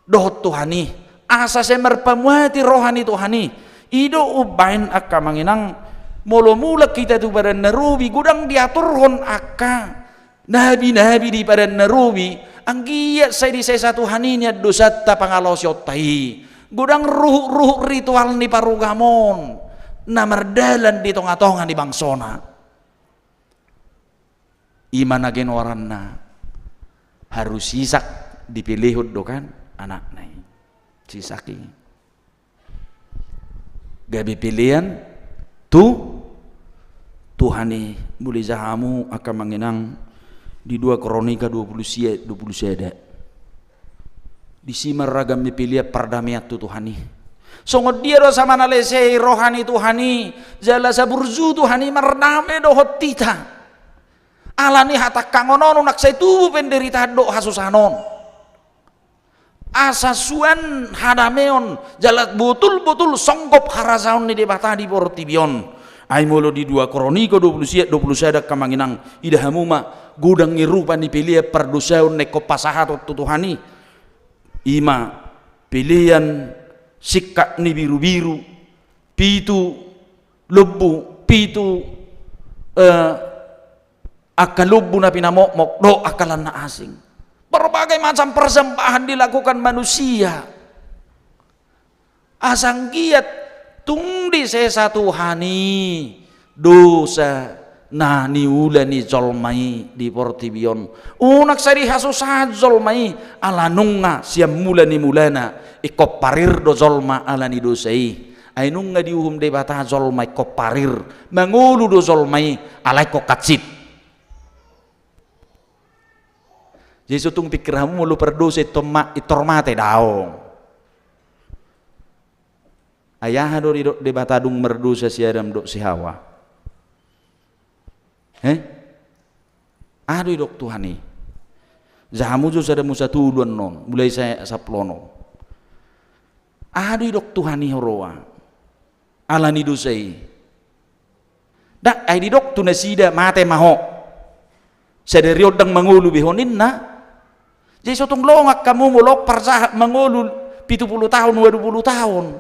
dohot Tuhan i, asa sai marpamuati roha ni Tuhan i. I do umbahen, angka amang inang, molo mulak hita tu Padan na Robi, godang diaturhon angka nabi-nabi di Padan na Robi, anggiat sai disesa Tuhan i nian dosanta, pangalaosionta i. Godang ruhut-ruhut ritual ni parugamoon na mardalan di tonga-tonga ni bangsona. I ma na genoaranna, harus Isak dipelehon do kan anakna i. Si Isak i gabe pelean tu Tuhan i. Molo dibaca hamu, angka amang inang, di dua Kronika dua pulu sia, dua pulu sada. Disi ma ragam ni pelean pardamean tu Tuhan i. Songon dia do asa manalesei roha ni Tuhan i, jala asa burju Tuhan i mardame dohot hita. Alani hatangkangon on unang sai tubu penderitaan dohot hasusahan on. Asa suan hadameon, jala botul-botul songgop harajaon ni Debata di portibi on. Ai molo di dua Kronike dua pulu sia, dua pulu sada, angka amang inang, ida hamu ma, godang i rupa ni pelean pardosaon na ingkon pasahaton tu Tuhan i. I ma pelean singkat ni birubiru, pitu lombu, pitu, eh, angka lombu na pinamokmok, dohot angka lan na asing. Berbagai macam persembahan dilakukan manusia. Asa anggiat tung disesa Tuhan i dosa na niula ni jolma i di portibi on. Unang sai dihasusahan jolma i, ala nunga sian mula ni mulana ingkon parir do jolma ala ni dosa i. Ai nunga diuhum Debata jolma ingkon parir, mangolu do jolma i ala ingkon hansit. Jadi so tung pikir hamu molo pardosa intor ma-, intor mate, daong. Ai aha do didok Debata dung mardosa si Adam dohot si Hawa? He? Aha do didok Tuhan i? Jaha hamu jo sada musa tolu annon, mulai sae saplonong. Aha do didok Tuhan i huroha ala ni dosa i? Ndang, ai didok tu nasida, mate ma ho. Sadari on ndang mangolu be ho, ninna. Jadi so tung longang hamu molo parjahat mangolu pitu pulu taon, ualu pulu taon.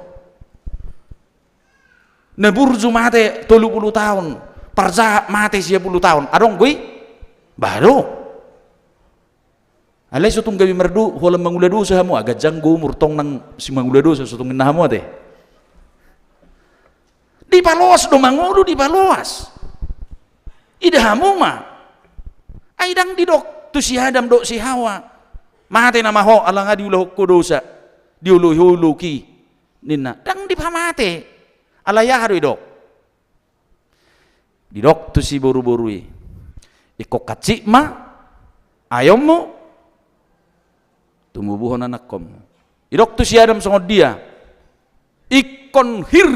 Na burju mate tolu pulu taon, parjahat mate sia pulu taon. Adong do i? Ba adong. Alai so tung gabe mardo-, holan mangula dosa hamu, ah, ganjang do umur tong nang simangula dosa so tung ninna hamu ate. Dipaloas do mangolu, dipaloas. Ida hamu ma. Ai ndang didok tu si Adam dohot si Hawa, mate nama ho ala nga diulahon ho dosa, dioloi ho olok i, ninna. Ndang dipamate. Alai aha do didok? Didok tu si boruboru i, ingkon hansit ma aeonmu, tumubuhon anakkonmu. Didok tu si Adam songon dia? Ingkon hir.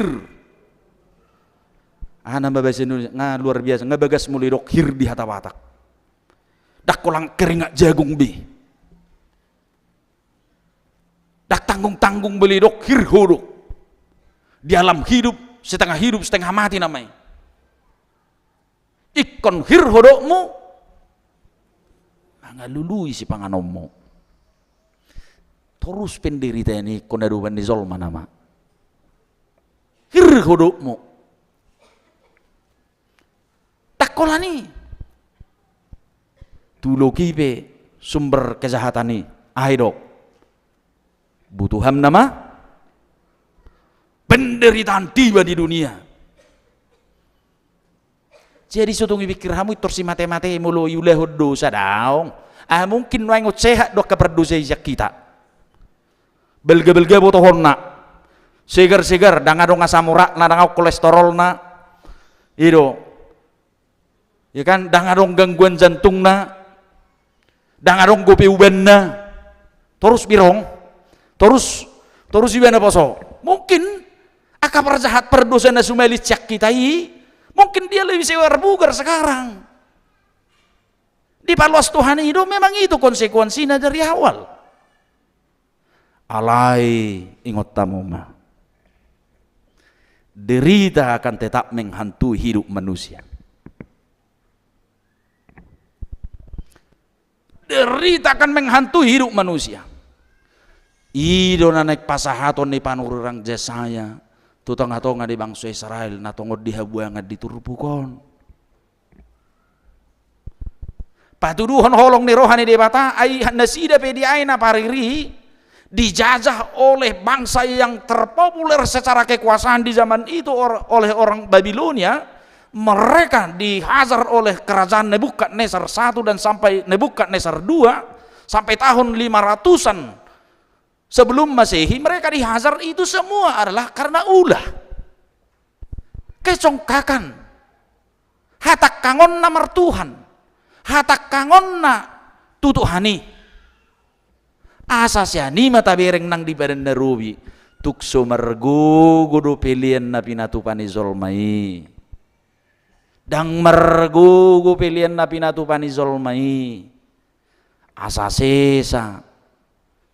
Aha nama bahasa Indonesia? Nga luar biasa, nga bagas molo didok hir di hata Batak. Ndang holan keringat jagung be. Ndang tanggung-tanggung molo didok hir ho do. Di alam hidup, setengah hidup, setengah mati nama i. Ingkon hir hodokmu mangalului sipanganonmu. Torus penderitaan i ingkon adopan ni jolma nama. Hir hodokmu. Ndang holan i. Tu olok i pe sumber kejahatan i. Aha didok? Butuham nama penderitaan tiba di dunia. Jadi so tung dipikir hamu intor simate-mate molo diulahon dosa, daong. Ah, mungkin nuaeng on sehat do angka pardosa i sian hita. Balga-balga botohonna. Segar-segar, ndang adong asam uratna, ndang adong kolesterolna. I do. Ya kan, ndang adong gangguan jantungna. Ndang adong dope ubanna. Torus birong. Torus, torus ibana poso. Mungkin angka parjahat pardosa na sumalin sian hita i, mungkin dia lebih segar bugar sekarang. Dipaloas Tuhan i do, memang itu konsekuensinya dari awal. Alai ingot hamu ma, derita akan tetap menghantui hidup manusia. Derita akan menghantui hidup manusia. I do na naeng pasahaton ni panurirang Jesaya tu tonga-tonga ni bangso Israel na tongon di habuangan di turpuk on. Patuduhon holong ni roha ni Debata, ai nasida pe di ari na pariri, dijajah oleh bangsa yang terpopuler secara kekuasaan di zaman itu or-, oleh orang Babilonia, mereka dihajar oleh kerajaan Nebukadnesar satu dan sampai Nebukadnesar dua, sampai tahun lima ratusan sebelum Masehi, mereka dihajar, itu semua adalah karena ulah. Kecongkakan. Hatangkangonna martuhan. Hatangkangonna tu Tuhan i. Asa sian i ma tabereng nang di Padan na Robi, tung so margogo do pelean na pinatupa ni jolma i. Ndang margogo pelean na pinatupa ni jolma i. Asa sesa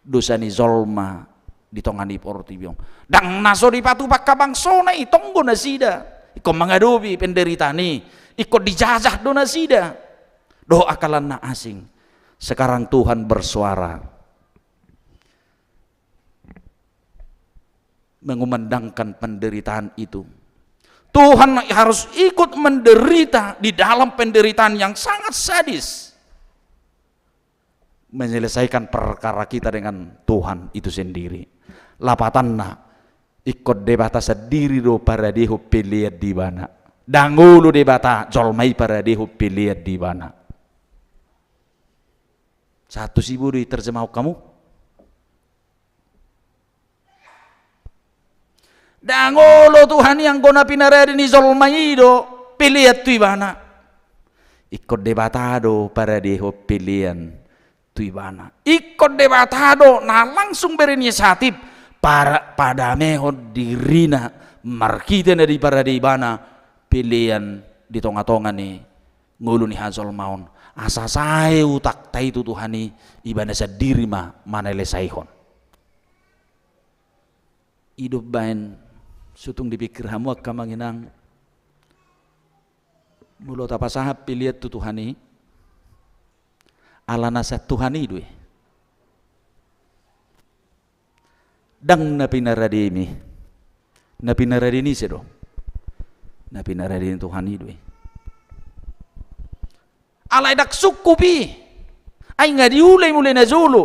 dosa ni jolma di tonga ni portibi on. Ndang na so dipatupa angka bangsona i, tonggo nasida. Ingkon mangadopi penderitaan i, ingkon dijajah do nasida dohot angka na asing. Sekarang Tuhan bersuara, mengumandangkan penderitaan itu. Tuhan harus ikut menderita di dalam penderitaan yang sangat sadis, menyelesaikan perkara kita dengan Tuhan itu sendiri. Lapatanna, ingkon Debata sandiri do paradehon pelean di ibana. Ndang olo Debata jolma i paradehon pelean di ibana. Satu si bodo i terjemahon hamu. Ndang olo Tuhan i anggo na pinarade ni jolma i do pelean tu ibana. Ingkon Debata do paradehon pelean tu ibana. Ingkon Debata do na langsung berinisiatif para-, padamehon dirina marhite na diparade ibana pelean di tonga-tonga ni ngolu ni hajolmaon. Asa sae utakta i tu Tuhan i, ibana sandiri ma manalesaihon. I do umbaen so tung dipikir hamu angka amang inang, molo tapasahat pelean tu Tuhan i, alana sian Tuhan i do i. Ndang na pinarademi. Na pinarade ni ise do? Na pinarade ni Tuhan i do i. Alai ndang sungkup i. Ai nga diula i mule najolo.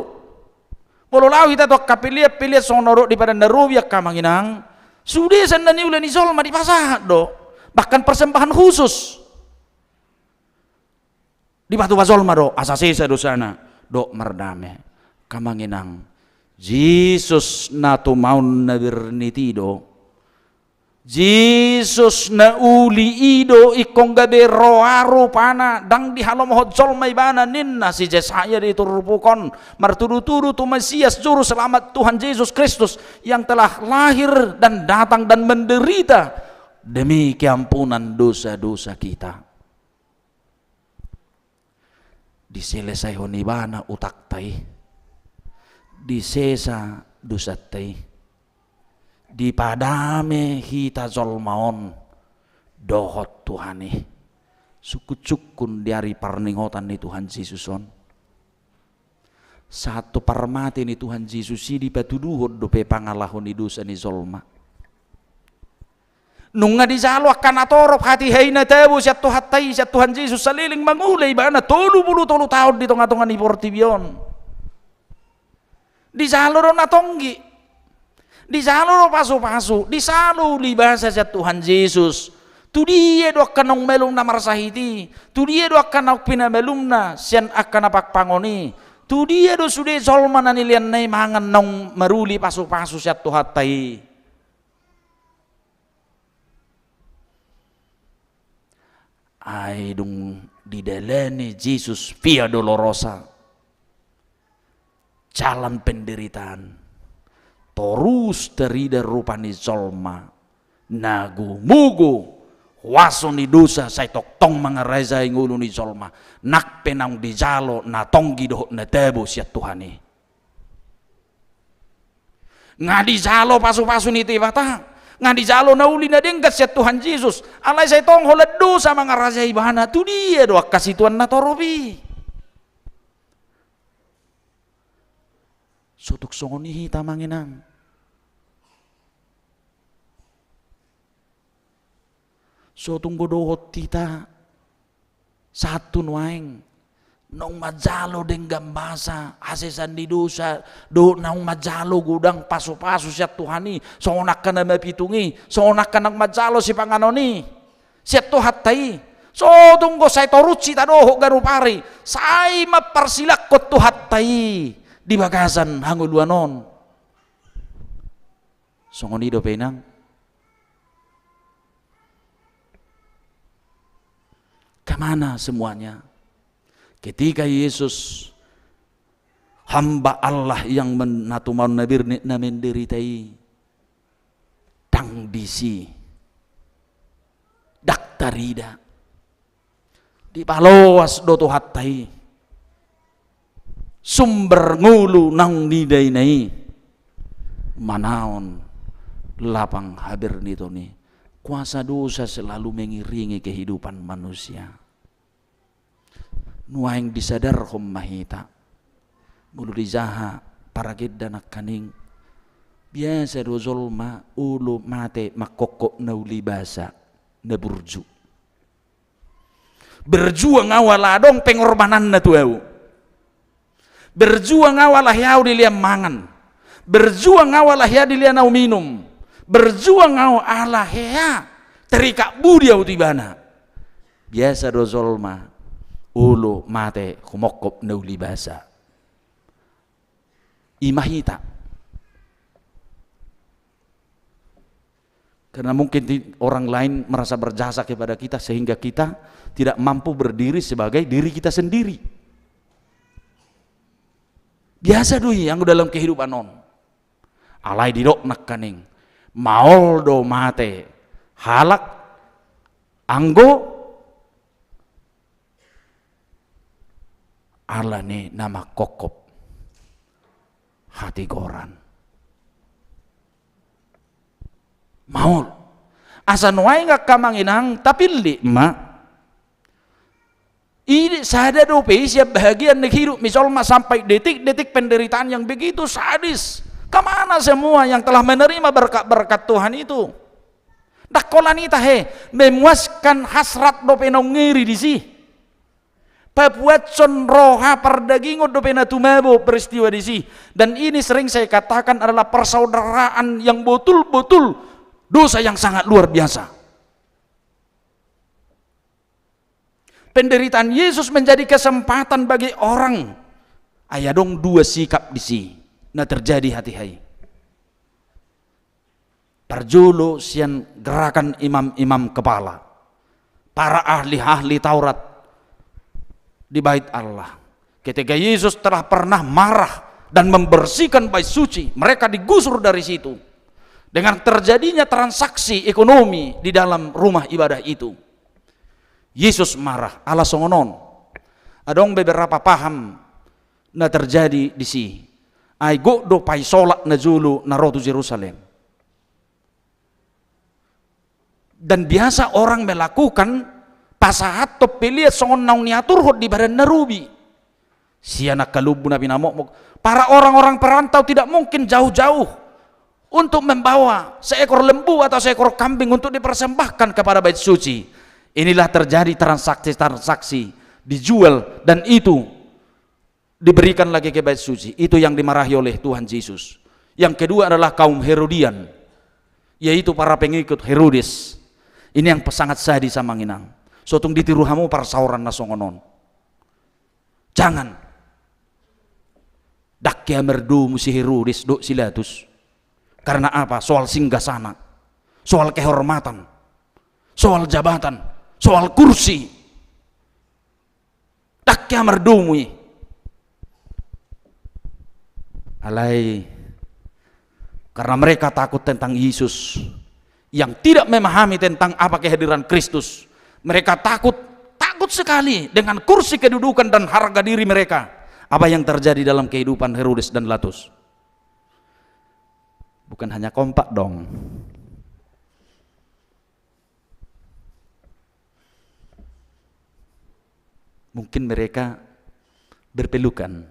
Molo laho hita tu angka pelean-pelean songon na didok di Padan na Robi angka amang inang, sude sian na niula ni jolma dipasahat do bahkan persembahan khusus. Dipatupa jolma do asa sesa dosana dohot mardame. Angka amang inang, Jesus na tumaon na bernit i do. Jesus na uli i do ingkon gabe roha rupana, ndang dihalomohon jolma ibana, ninna si Jesaya di turpuk on, martudu-tudu tu Mesias Juru Selamat Tuhan Jesus Kristus yang telah lahir dan datang dan menderita demi keampunan dosa-dosa kita. Diselesaihon ibana utakta i, disesa dosanta i, dipadame hita jolma on dohot Tuhan i. Sungkun-sungkun di ari parningotan ni Tuhan Jesus on. Sahat tu parmate ni Tuhan Jesus i dipatuduhon dope pangalaho ni dosa ni jolma. Nunga dijalo angka na torop hatiha i na tabo sian Tuhanta i, sian Tuhan Jesus saleleng mangula ibana tolu pulu tolu taon di tonga-tonga ni portibi on. Dijalo do na tonggi. Dijalo do pasu-pasu, dijalo uli basa sian Tuhan Jesus. Tu dia do angka naung malum na marsahit i? Tu dia do angka naung pinamalumna sian angka na pangpangon i? Tu dia do sude jolma na nileanna i mangan naung maruli pasu-pasu sian Tuhanta i? Ai dung didalani Jesus Via Dolorosa, jalan penderitaan, torus tarida rupa ni jolma na gumugu huaso ni dosa sai tongtong mangarajai ngolu ni jolma, nang pe naung dijalo na tonggi dohot na tabo sian Tuhan i. Nga dijalo pasu-pasu ni Debata, nga dijalo na uli na denggan sian Tuhan Jesus, alai sai tong holan dosa mangarajai ibana. Tu dia do angka situan na torop i? So tung songon i hita amang inang. So tung dohot hita sahat tu nuaeng naung manjalo denggan basa, hasesaan ni dosa, dohot naung manjalo godang pasu-pasu sian Tuhan i, songon angka na mapitung i, songon angka naung manjalo sipanganon i sian Tuhanta i. So tung sai torus hita dohot ganup ari, sai mamparsilangkon Tuhanta i di bagasan hangoluan on. Songon i dope inang? Kemana semuanya? Ketika Yesus Hamba Allah yang men-, na tumaon na birnit na menderita i, ndang disi, ndang tarida. Dipaloas do Tuhanta i sumber ngolu naung nidaina i manaon lapang haberniton i. Kuasa dosa selalu mengiringi kehidupan manusia. Nuaeng disadarhon ma hita. Molo dijaha paragenda nangkaning, biasa do jolma olo mate mangkokkop na uli basa, na burju. Berjuang au ala adong pengorbananna tu au. Berjuang au ala hea au dilehon mangan. Berjuang au ala hea dilehon au minum. Berjuang au ala hea terikat budi au tu ibana. Biasa do jolma olo mate humongkop na uli basa. I ma hita. Karena mungkin ti-, orang lain merasa berjasa kepada kita sehingga kita tidak mampu berdiri sebagai diri kita sendiri. Biasa do i anggo dalam kehidupan on. Alai didok nangkaning, maol do mate halak anggo ala ni na mangkokkop hatigoran. Maol. Asa nuaeng angka amang inang tapillit ma. I sada dope sian bahagian ni hidup ni jolma sampai detik-detik penderitaan yang begitu sadis. Kemana semua yang telah menerima berkat-berkat Tuhan itu? Ndang holan i tahe, memuaskan hasrat dope naung ngeri disi. Papuashon roha pardagingon dope na tumabo peristiwa disi. Dan ini sering saya katakan adalah persaudaraan yang betul-betul dosa yang sangat luar biasa. Penderitaan Yesus menjadi kesempatan bagi orang. Ai adong dua sikap disi na terjadi hatiha i. Parjolo sian gerakan imam-imam kepala, para ahli-ahli Taurat di Bait Allah. Ketika Yesus telah pernah marah dan membersihkan Bait Suci, mereka digusur dari situ. Dengan terjadinya transaksi ekonomi di dalam rumah ibadah itu, Yesus marah. Ala songon on, adong beberapa paham na terjadi disi. Ai gok do paisolat najolo na ro tu Jerusalem. Dan biasa orang melakukan pasahathon pelean songon naung niaturhon di badan na robi. Sian angka lombu na pinamokmok. Para orang-orang perantau tidak mungkin jauh-jauh untuk membawa seekor lembu atau seekor kambing untuk dipersembahkan kepada Bait Suci. Inilah terjadi transaksi-transaksi, dijual, dan itu diberikan lagi ke Bait Suci. Itu yang dimarahi oleh Tuhan Yesus. Yang kedua adalah kaum Herodian, yaitu para pengikut Herodes. Ini yang sangat sadis, amang inang. So tung ditiru hamu parsaoran na songon on. Jangan. Ndang hea mardomu si Herodes dohot si Latus. Karena apa? Soal singgasana, soal kehormatan, soal jabatan, soal kursi. Ndang hea mardomu i. Alai karena mereka takut tentang Yesus, yang tidak memahami tentang apa kehadiran Kristus. Mereka takut, takut sekali dengan kursi kedudukan dan harga diri mereka. Apa yang terjadi dalam kehidupan Herodes dan Latus? Bukan hanya kompak dong. Mungkin mereka berpelukan.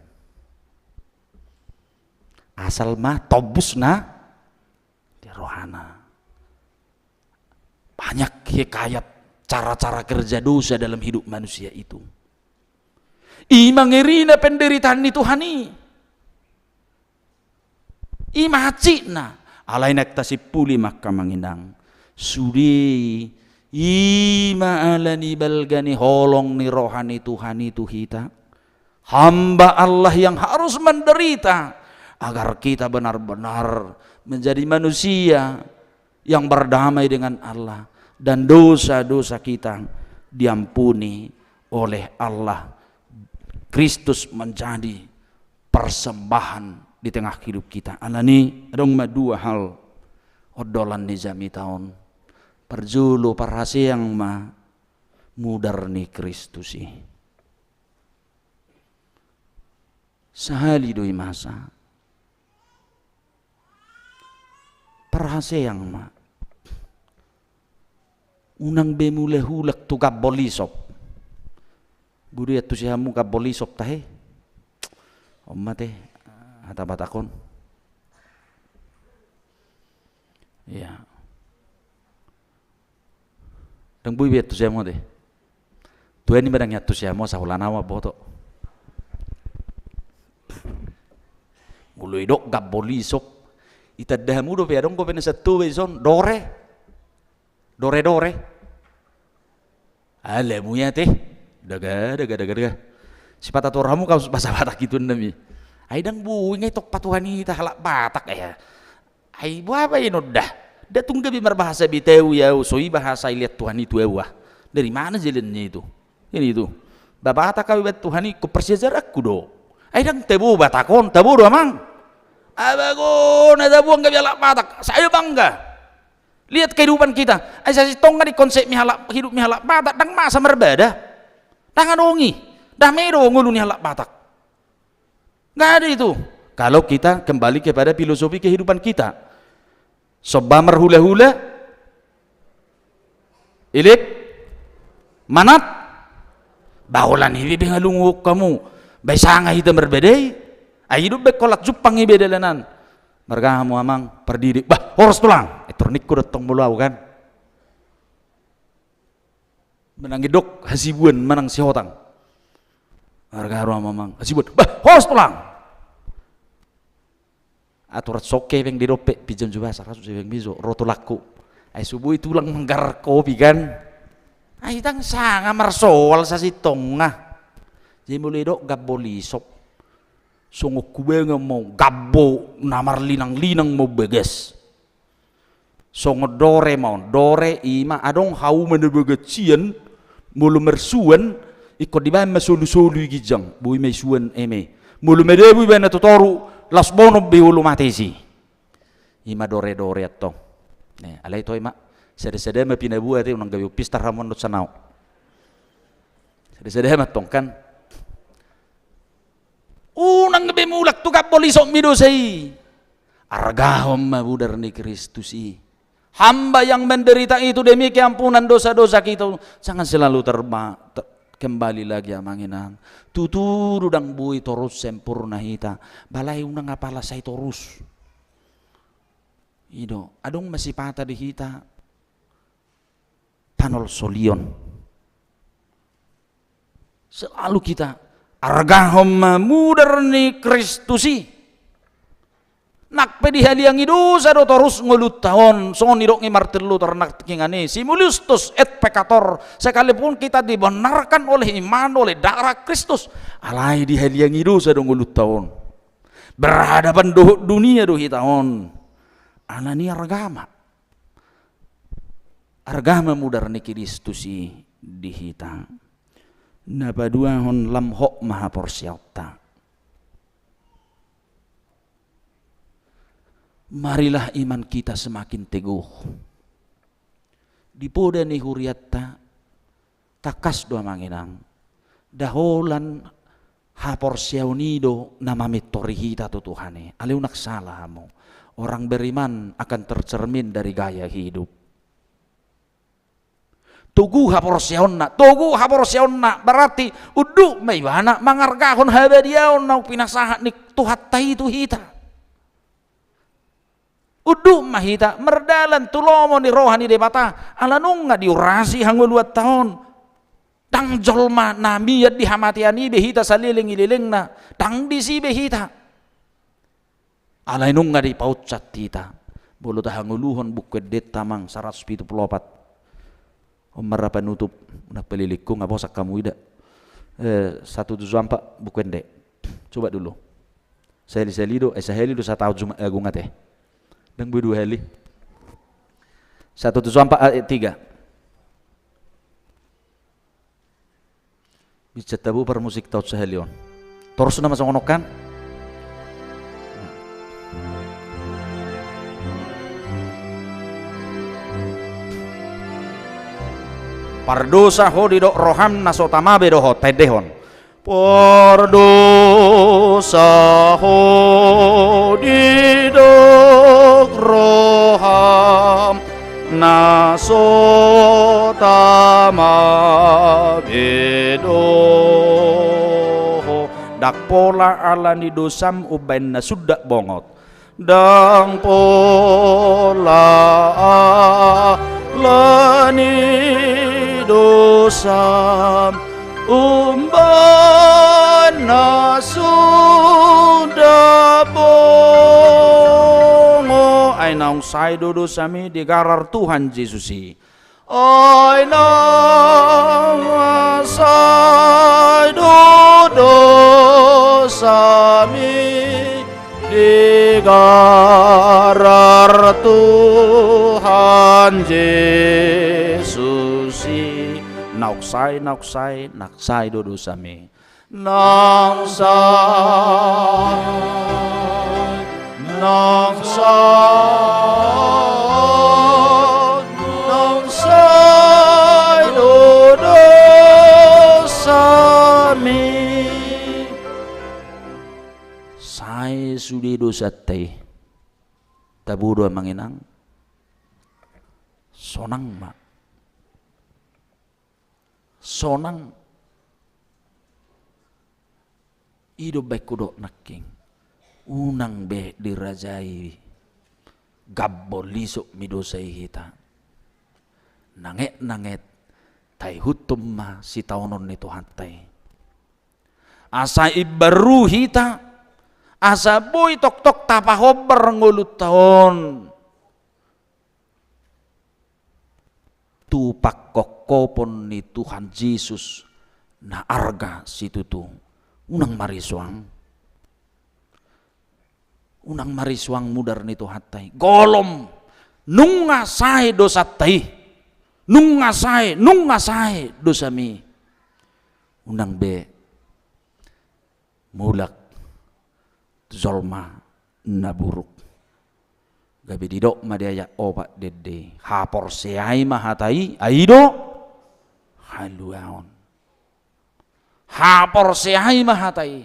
Asal ma tombus na di rohana. Banyak hikayat cara-cara kerja dosa dalam hidup manusia itu. I ma ngerina penderitaan ni Tuhan i. I ma hansikna. Alai naeng tasimpuli ma, angka amang inang. Sude i, i ma ala ni balga ni holong ni roha ni Tuhan i tu hita. Hamba Allah yang harus menderita agar kita benar-benar menjadi manusia yang berdamai dengan Allah dan dosa-dosa kita diampuni oleh Allah. Kristus menjadi persembahan di tengah hidup kita. Alani adong ma dua hal ondolan ni jamita on. Parjolo, parhaseang ma mudar ni Kristus i. Sahali do i masa. Parhaseang ma. Unang be mula hulak tu gambo lisop. Boi do iantusi hamu gambo lisop tahe? On ma te hata Batak on. Ia. Ndang boi be iantusi hamu ate. Tuani ma ndang iantusi hamu, asa holan ahu ma boto. Molo didok gambo lisop, itanda hamu dope adong dope na santoba dison, dore. Dore-dore. Ala mui ate. Daga, daga, daga, daga. Sipata tor hamu kamus bahasa Batak i tu nami. Ai ndang boi nga i tong patuhan hita halak Batak, ya. Ai boha ba i nonda? Nda tung gabe marbahasa Betawi ahu, so i bahasa i liat Tuhan i tu ahu ah. Dari mana jalannya itu? Ini itu. Ba Batak ahu ibaen Tuhan i, ingkon parsiajaranku do. Ai ndang tabo Batak on, tabo do amang? Abago, na tabo angka halak Batak, saya bangga. Lihat kehidupan kita. Ai sasintongna di konsep ni halak, hidup ni halak Batak, ndang masa marbada. Ndang adong i. Dame do ngolu ni halak Batak. Nggak ada itu. Kalau kita kembali kepada filosofi kehidupan kita. Somba marhula-hula, ilip manat, ba holan i be ngalunguhon hamu. Ba i sanga hita marbada i. Ai i do umbahen holan jumpang i be dalanan. Marga hamu amang, pardidi. Bah, horas tulang. Etor ningku do tong molo ahu kan. Manang didok Hasibuan, manang Sihotang. Marga hamu amang, Hasibuan. Bah, horas tulang. Aturan soke beng di dope, pinjam jubah saratus beng miso, ro tulangku. Ai so boi tulang manggarar kopi kan. Ai ndang sanga marsoal sasintongna. Jadi molo didok gambo lisop. Songon hubaen ma gambo na marlinang-linang ma bagas. Songon dore ma on, dore i ma adong hauma na bagas sian, molo marsuan, ingkon dibaen ma solu-solu i ginjang, boi ma i suan eme. Molo madabu ibaen na tu toru, laos bonom be olo mate isi. I ma dore-dore antong. Ne, alai toe ma, sada-sada ma pinaboa ate, unang gabe pistar hamu on dohot sanao. Sada-sada ma antong kan. Unang be mulak tu gambo lisopmi dosa i. Argahon ma mudar ni Kristus i. Hamba yang menderita itu demi keampunan dosa-dosa kita. Jangan selalu terba-, te-, kembali lagi amang inang. Tutu do ndang boi torus sempurna hita. Ba alai unang apala sai torus. I do, adong ma sipata di hita. Panolsolion. Selalu kita argahon ma mudar ni Kristus i. Nang pe dihaliangi dosa do torus ngolunta on, songon nidok ni martelu ternaktingan i, simul iustus et peccator, sekalipun kita dibenarkan oleh iman, oleh darah Kristus, alai dihaliangi dosa do ngolunta on. Berhadapan dohot dunia do hita on. Alani arga ma. Arga ma mudar ni Kristus i di hita. Na paduahon, lam hot ma haporseaonta. Marilah iman kita semakin teguh. Di poda ni hurianta, tangkas do amang inang. Nda holan haporseaon i do na mamintori hita tu Tuhan i. Alai unang sala hamu. Orang beriman akan tercermin dari gaya hidup. Togu haporseaonna, togu haporseaonna, berarti unduk ma ibana mangargahon habadiaon naung pinasahat ni Tuhanta i tu hita. Unduk ma hita mardalan tu lomo ni roha ni Debata, ala nunga diurasi hangoluanta on. Ndang jolma na mian di hamatean i be hita saleleng i lelengna, ndang disi be hita. Alai nunga dipauncat hita. Molo tahangoluhon Buku Endenta amang saratus pitu pulu opat. On ma ra panutup, unang palilingku, nga bosan hamu ida. Eh, satu tujuh empat Buku Ende. Coba dulu. Sahali-sahali do, eh, sahali do sataon Jumat Agung ate. Ndang boi dua hali. Satu tujuh empat ayat tiga. Bisa tabo parmusikta on sahali on. Torus nama songon on kan? Pardosa ho didok roham na so tama be dohot, taendehon. Pardosa ho didok roham na so tama be dohot. Ndang pola ala ni dosam umbahen na sun ndang bongot. Ndang pola ala ni dosam umbahen na sun ndang bongot. Ai naung sae do dosami digarar Tuhan Jesus i. Ai naung sae do dosami digarar Tuhan Jesus i. Naung sae, naung sae, naung sae do dosami. Naung sae, naung sae, naung sae do dosami. Sae sude dosanta i. Tabo do amang inang. Sonang ma. Sonang. I do baen hudok nangkin. Unang be dirajai gambol lisop ni dosa i hita. Nanget-nanget taihuthon ma sitaonon ni Tuhanta i. Asa imbaru hita, asa boi tongtong tapahombar ngolunta on tu pangkophopon ni Tuhan Jesus na arga situtu. Unang marisuang. Unang marisuang mudar ni Tuhanta i. Golom, nunga sae dosanta i. Nunga sae, nunga sae dosami. Unang be mulak tu jolma na buruk. Gabe didok ma di ayat opat dende, haporseai ma hata i, ai i do haluaon. Haporseai ma hata i.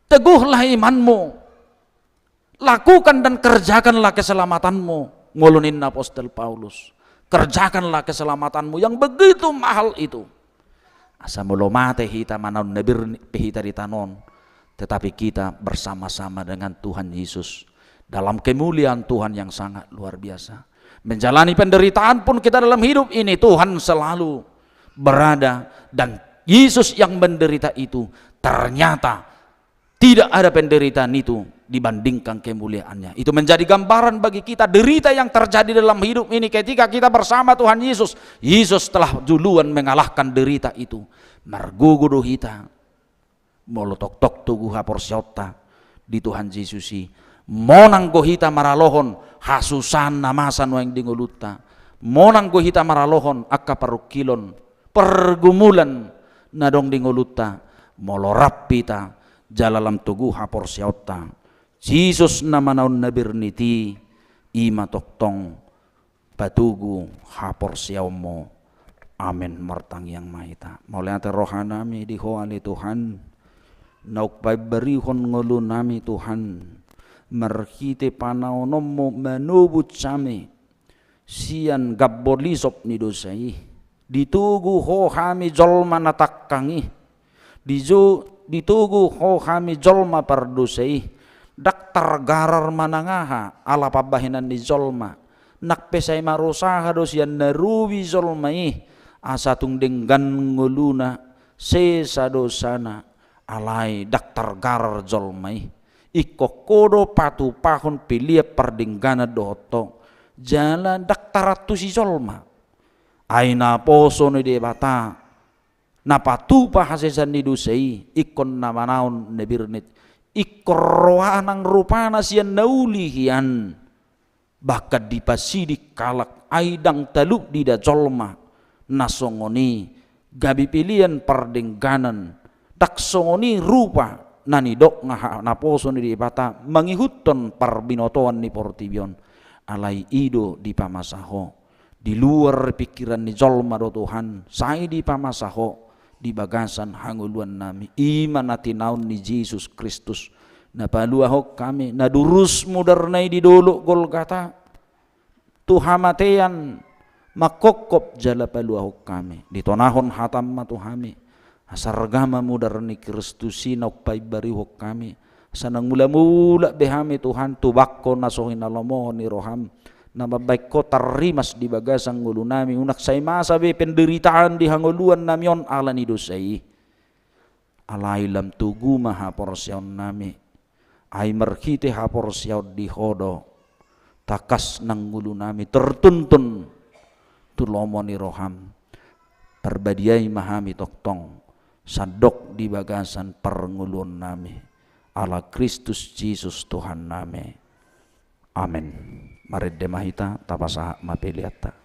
Teguhlah imanmu. Lakukan dan kerjakanlah keselamatanmu. Ngolu ninna apostel Paulus. Kerjakanlah keselamatanmu yang begitu mahal itu. Asa molo mate hita manaon na bir pe hita di tano on, tetapi kita bersama-sama dengan Tuhan Yesus dalam kemuliaan Tuhan yang sangat luar biasa. Menjalani penderitaan pun kita dalam hidup ini, Tuhan selalu berada, dan Yesus yang menderita itu ternyata tidak ada penderitaan itu dibandingkan kemuliaannya. Itu menjadi gambaran bagi kita derita yang terjadi dalam hidup ini ketika kita bersama Tuhan Yesus. Yesus telah duluan mengalahkan derita itu. Margogo do hita molo tongtong togu haporseaonta di Tuhan Jesus i. Monang do hita maralohon hasusahan na masa nuaeng di ngolunta. Monang do hita maralohon angka parungkilon, pergumulan na adong di ngolunta, molo rap hita jala lam togu haporseaonta. Jesus na manaon na birniti, i ma tongtong patogu haporseaonmu. Amen. Martangiang ma hita. Mauliate rohanami di Ho ale Tuhan, naung paimbarihon ngolunami Tuhan, marhite panaononmu manobus hami sian gambol lisop ni dosa i. Ditogu Ho hami jolma na tangkang i. Dijo-, ditogu Ho hami jolma pardosa i. Ndang targarar manang aha ala pambahenan ni jolma. Nang pe sai marusaha do sian na robi jolma i, asa tung denggan ngoluna, sesa dosana, alai ndang targarar jolma i. Ingkon Ho do patupahon pelean pardengganan dohot tonga, jala ndang tarantusi jolma. Ai naposo ni Debata na patupa hasesaan ni dosa i, ingkon na manaon na birnit, ingkon roa nang rupana sian na uli hian. Bahkan dipasiding halak, ai ndang talup diida jolma na songon i, gabe pelean pardengganan, ndang songon i rupa na nidok na ha-, naposo ni Debata mangihuthon parbinotoan ni portibi on, alai i do dipamasa Ho. Di luar pikiran ni jolma do Tuhan, sai dipamasa Ho di bagasan hangoluannami. I ma na tinaon ni Jesus Kristus, na paluahon hami, na durus mudarna i di dolok Golgata, tu hamatean mangkophop jala paluahon hami. Ditonahon hataM ma tu hami, asa arga ma mudar ni Kristus i na umpaimbari hon hami, asa unang mulak-mulak be hami Tuhan, tumbangko na so hinalomohon ni rohaM, na mambahen Ho tarrimas di bagasan ngolunami, unang sai masa be penderitaan di hangoluannami on ala ni dosa i. Alai lam togu ma haporseaonnami, ai marhite haporseaon di Ho do, tangkas nang ngolunami tertuntun tu lomo ni rohaM. Parbadiai ma hami tongtong, sandok di bagasan parngoluonnami, ala Kristus Jesus Tuhannami. Amen. Marende ma hita, tapasahat ma peleanta.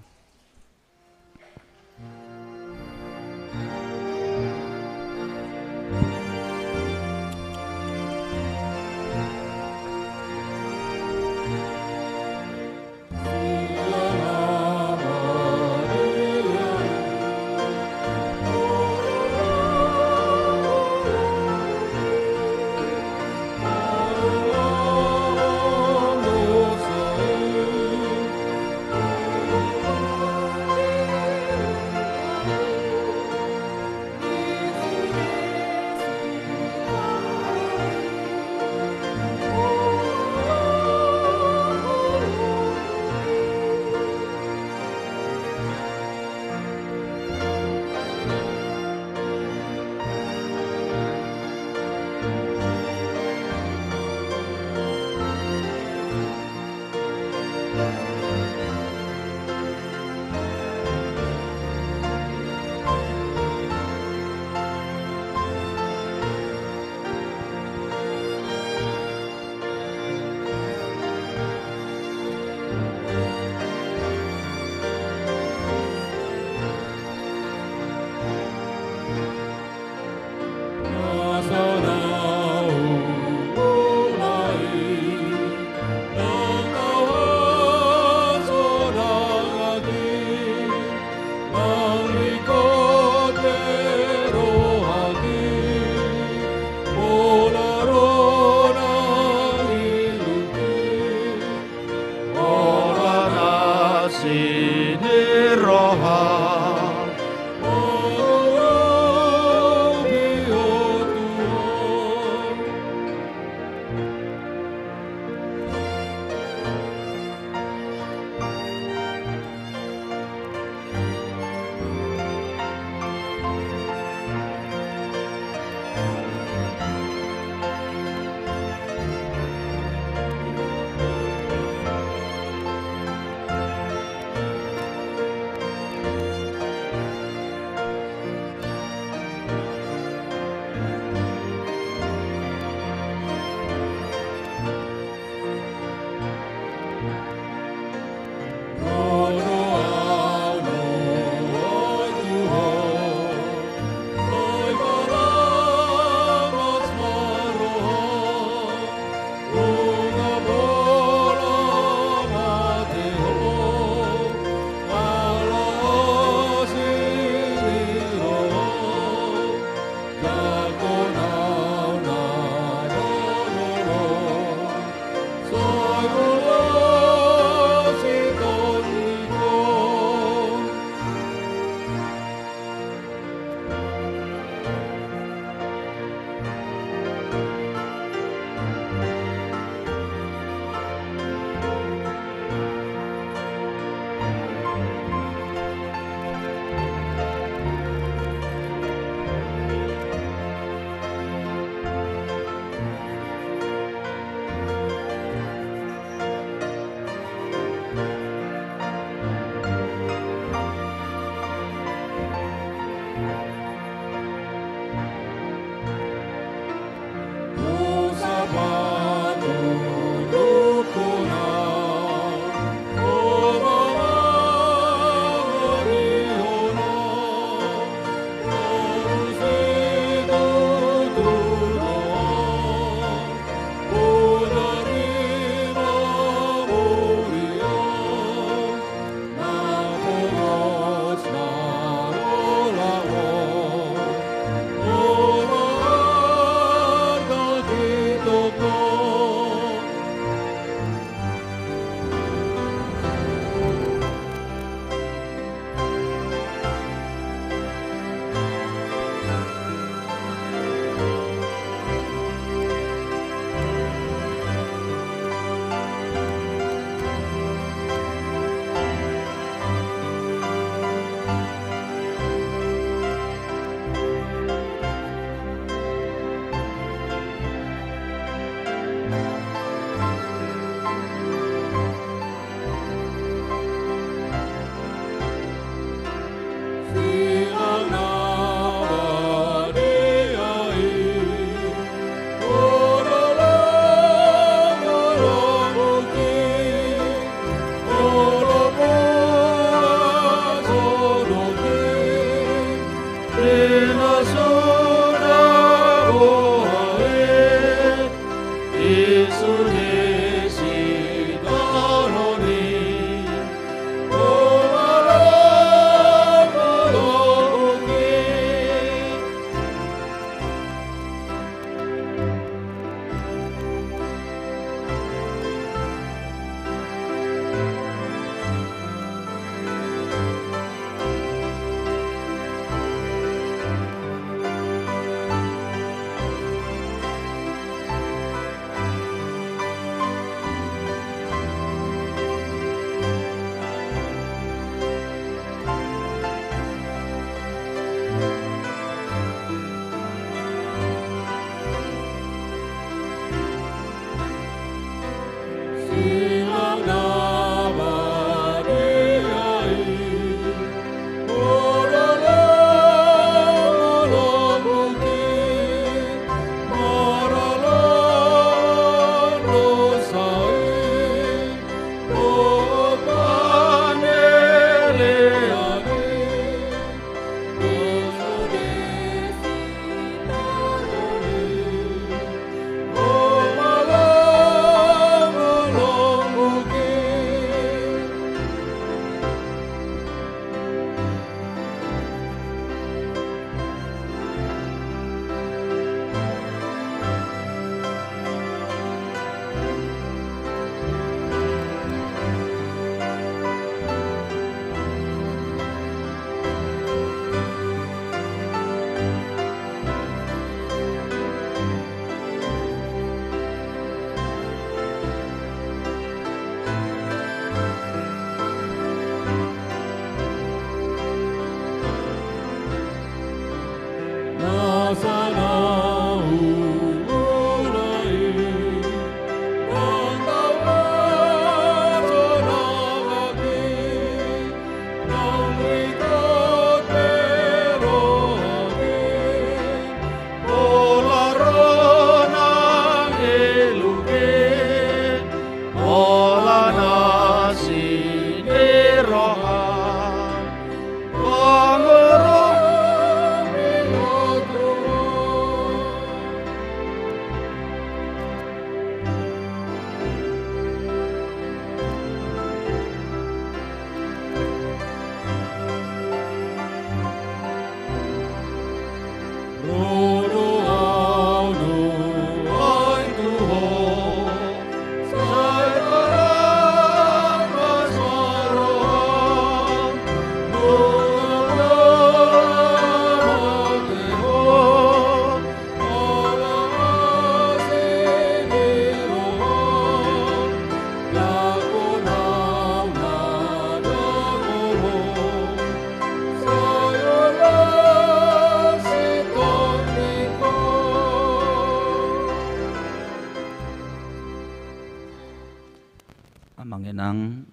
Mangenang,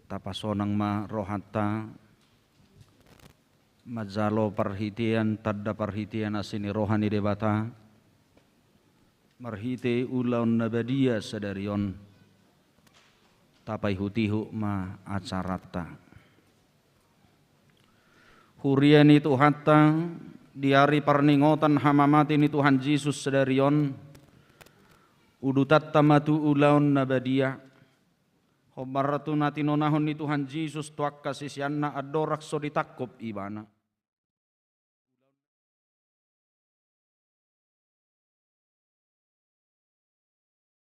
tapasonang ma rohanta manjalo parhitean tanda parhitean asi ni roha ni Debata, marhite ulaon na badia sadari on, tapaihutihut ma acaranta. Huria ni Tuhanta, di ari parningotan hamamate ni Tuhan Jesus sadari on, udutanta ma tu ulaon na badia, hombar tu na tinonahon ni Tuhan Jesus tu angka siseanna andorang so ditangkup Ibana.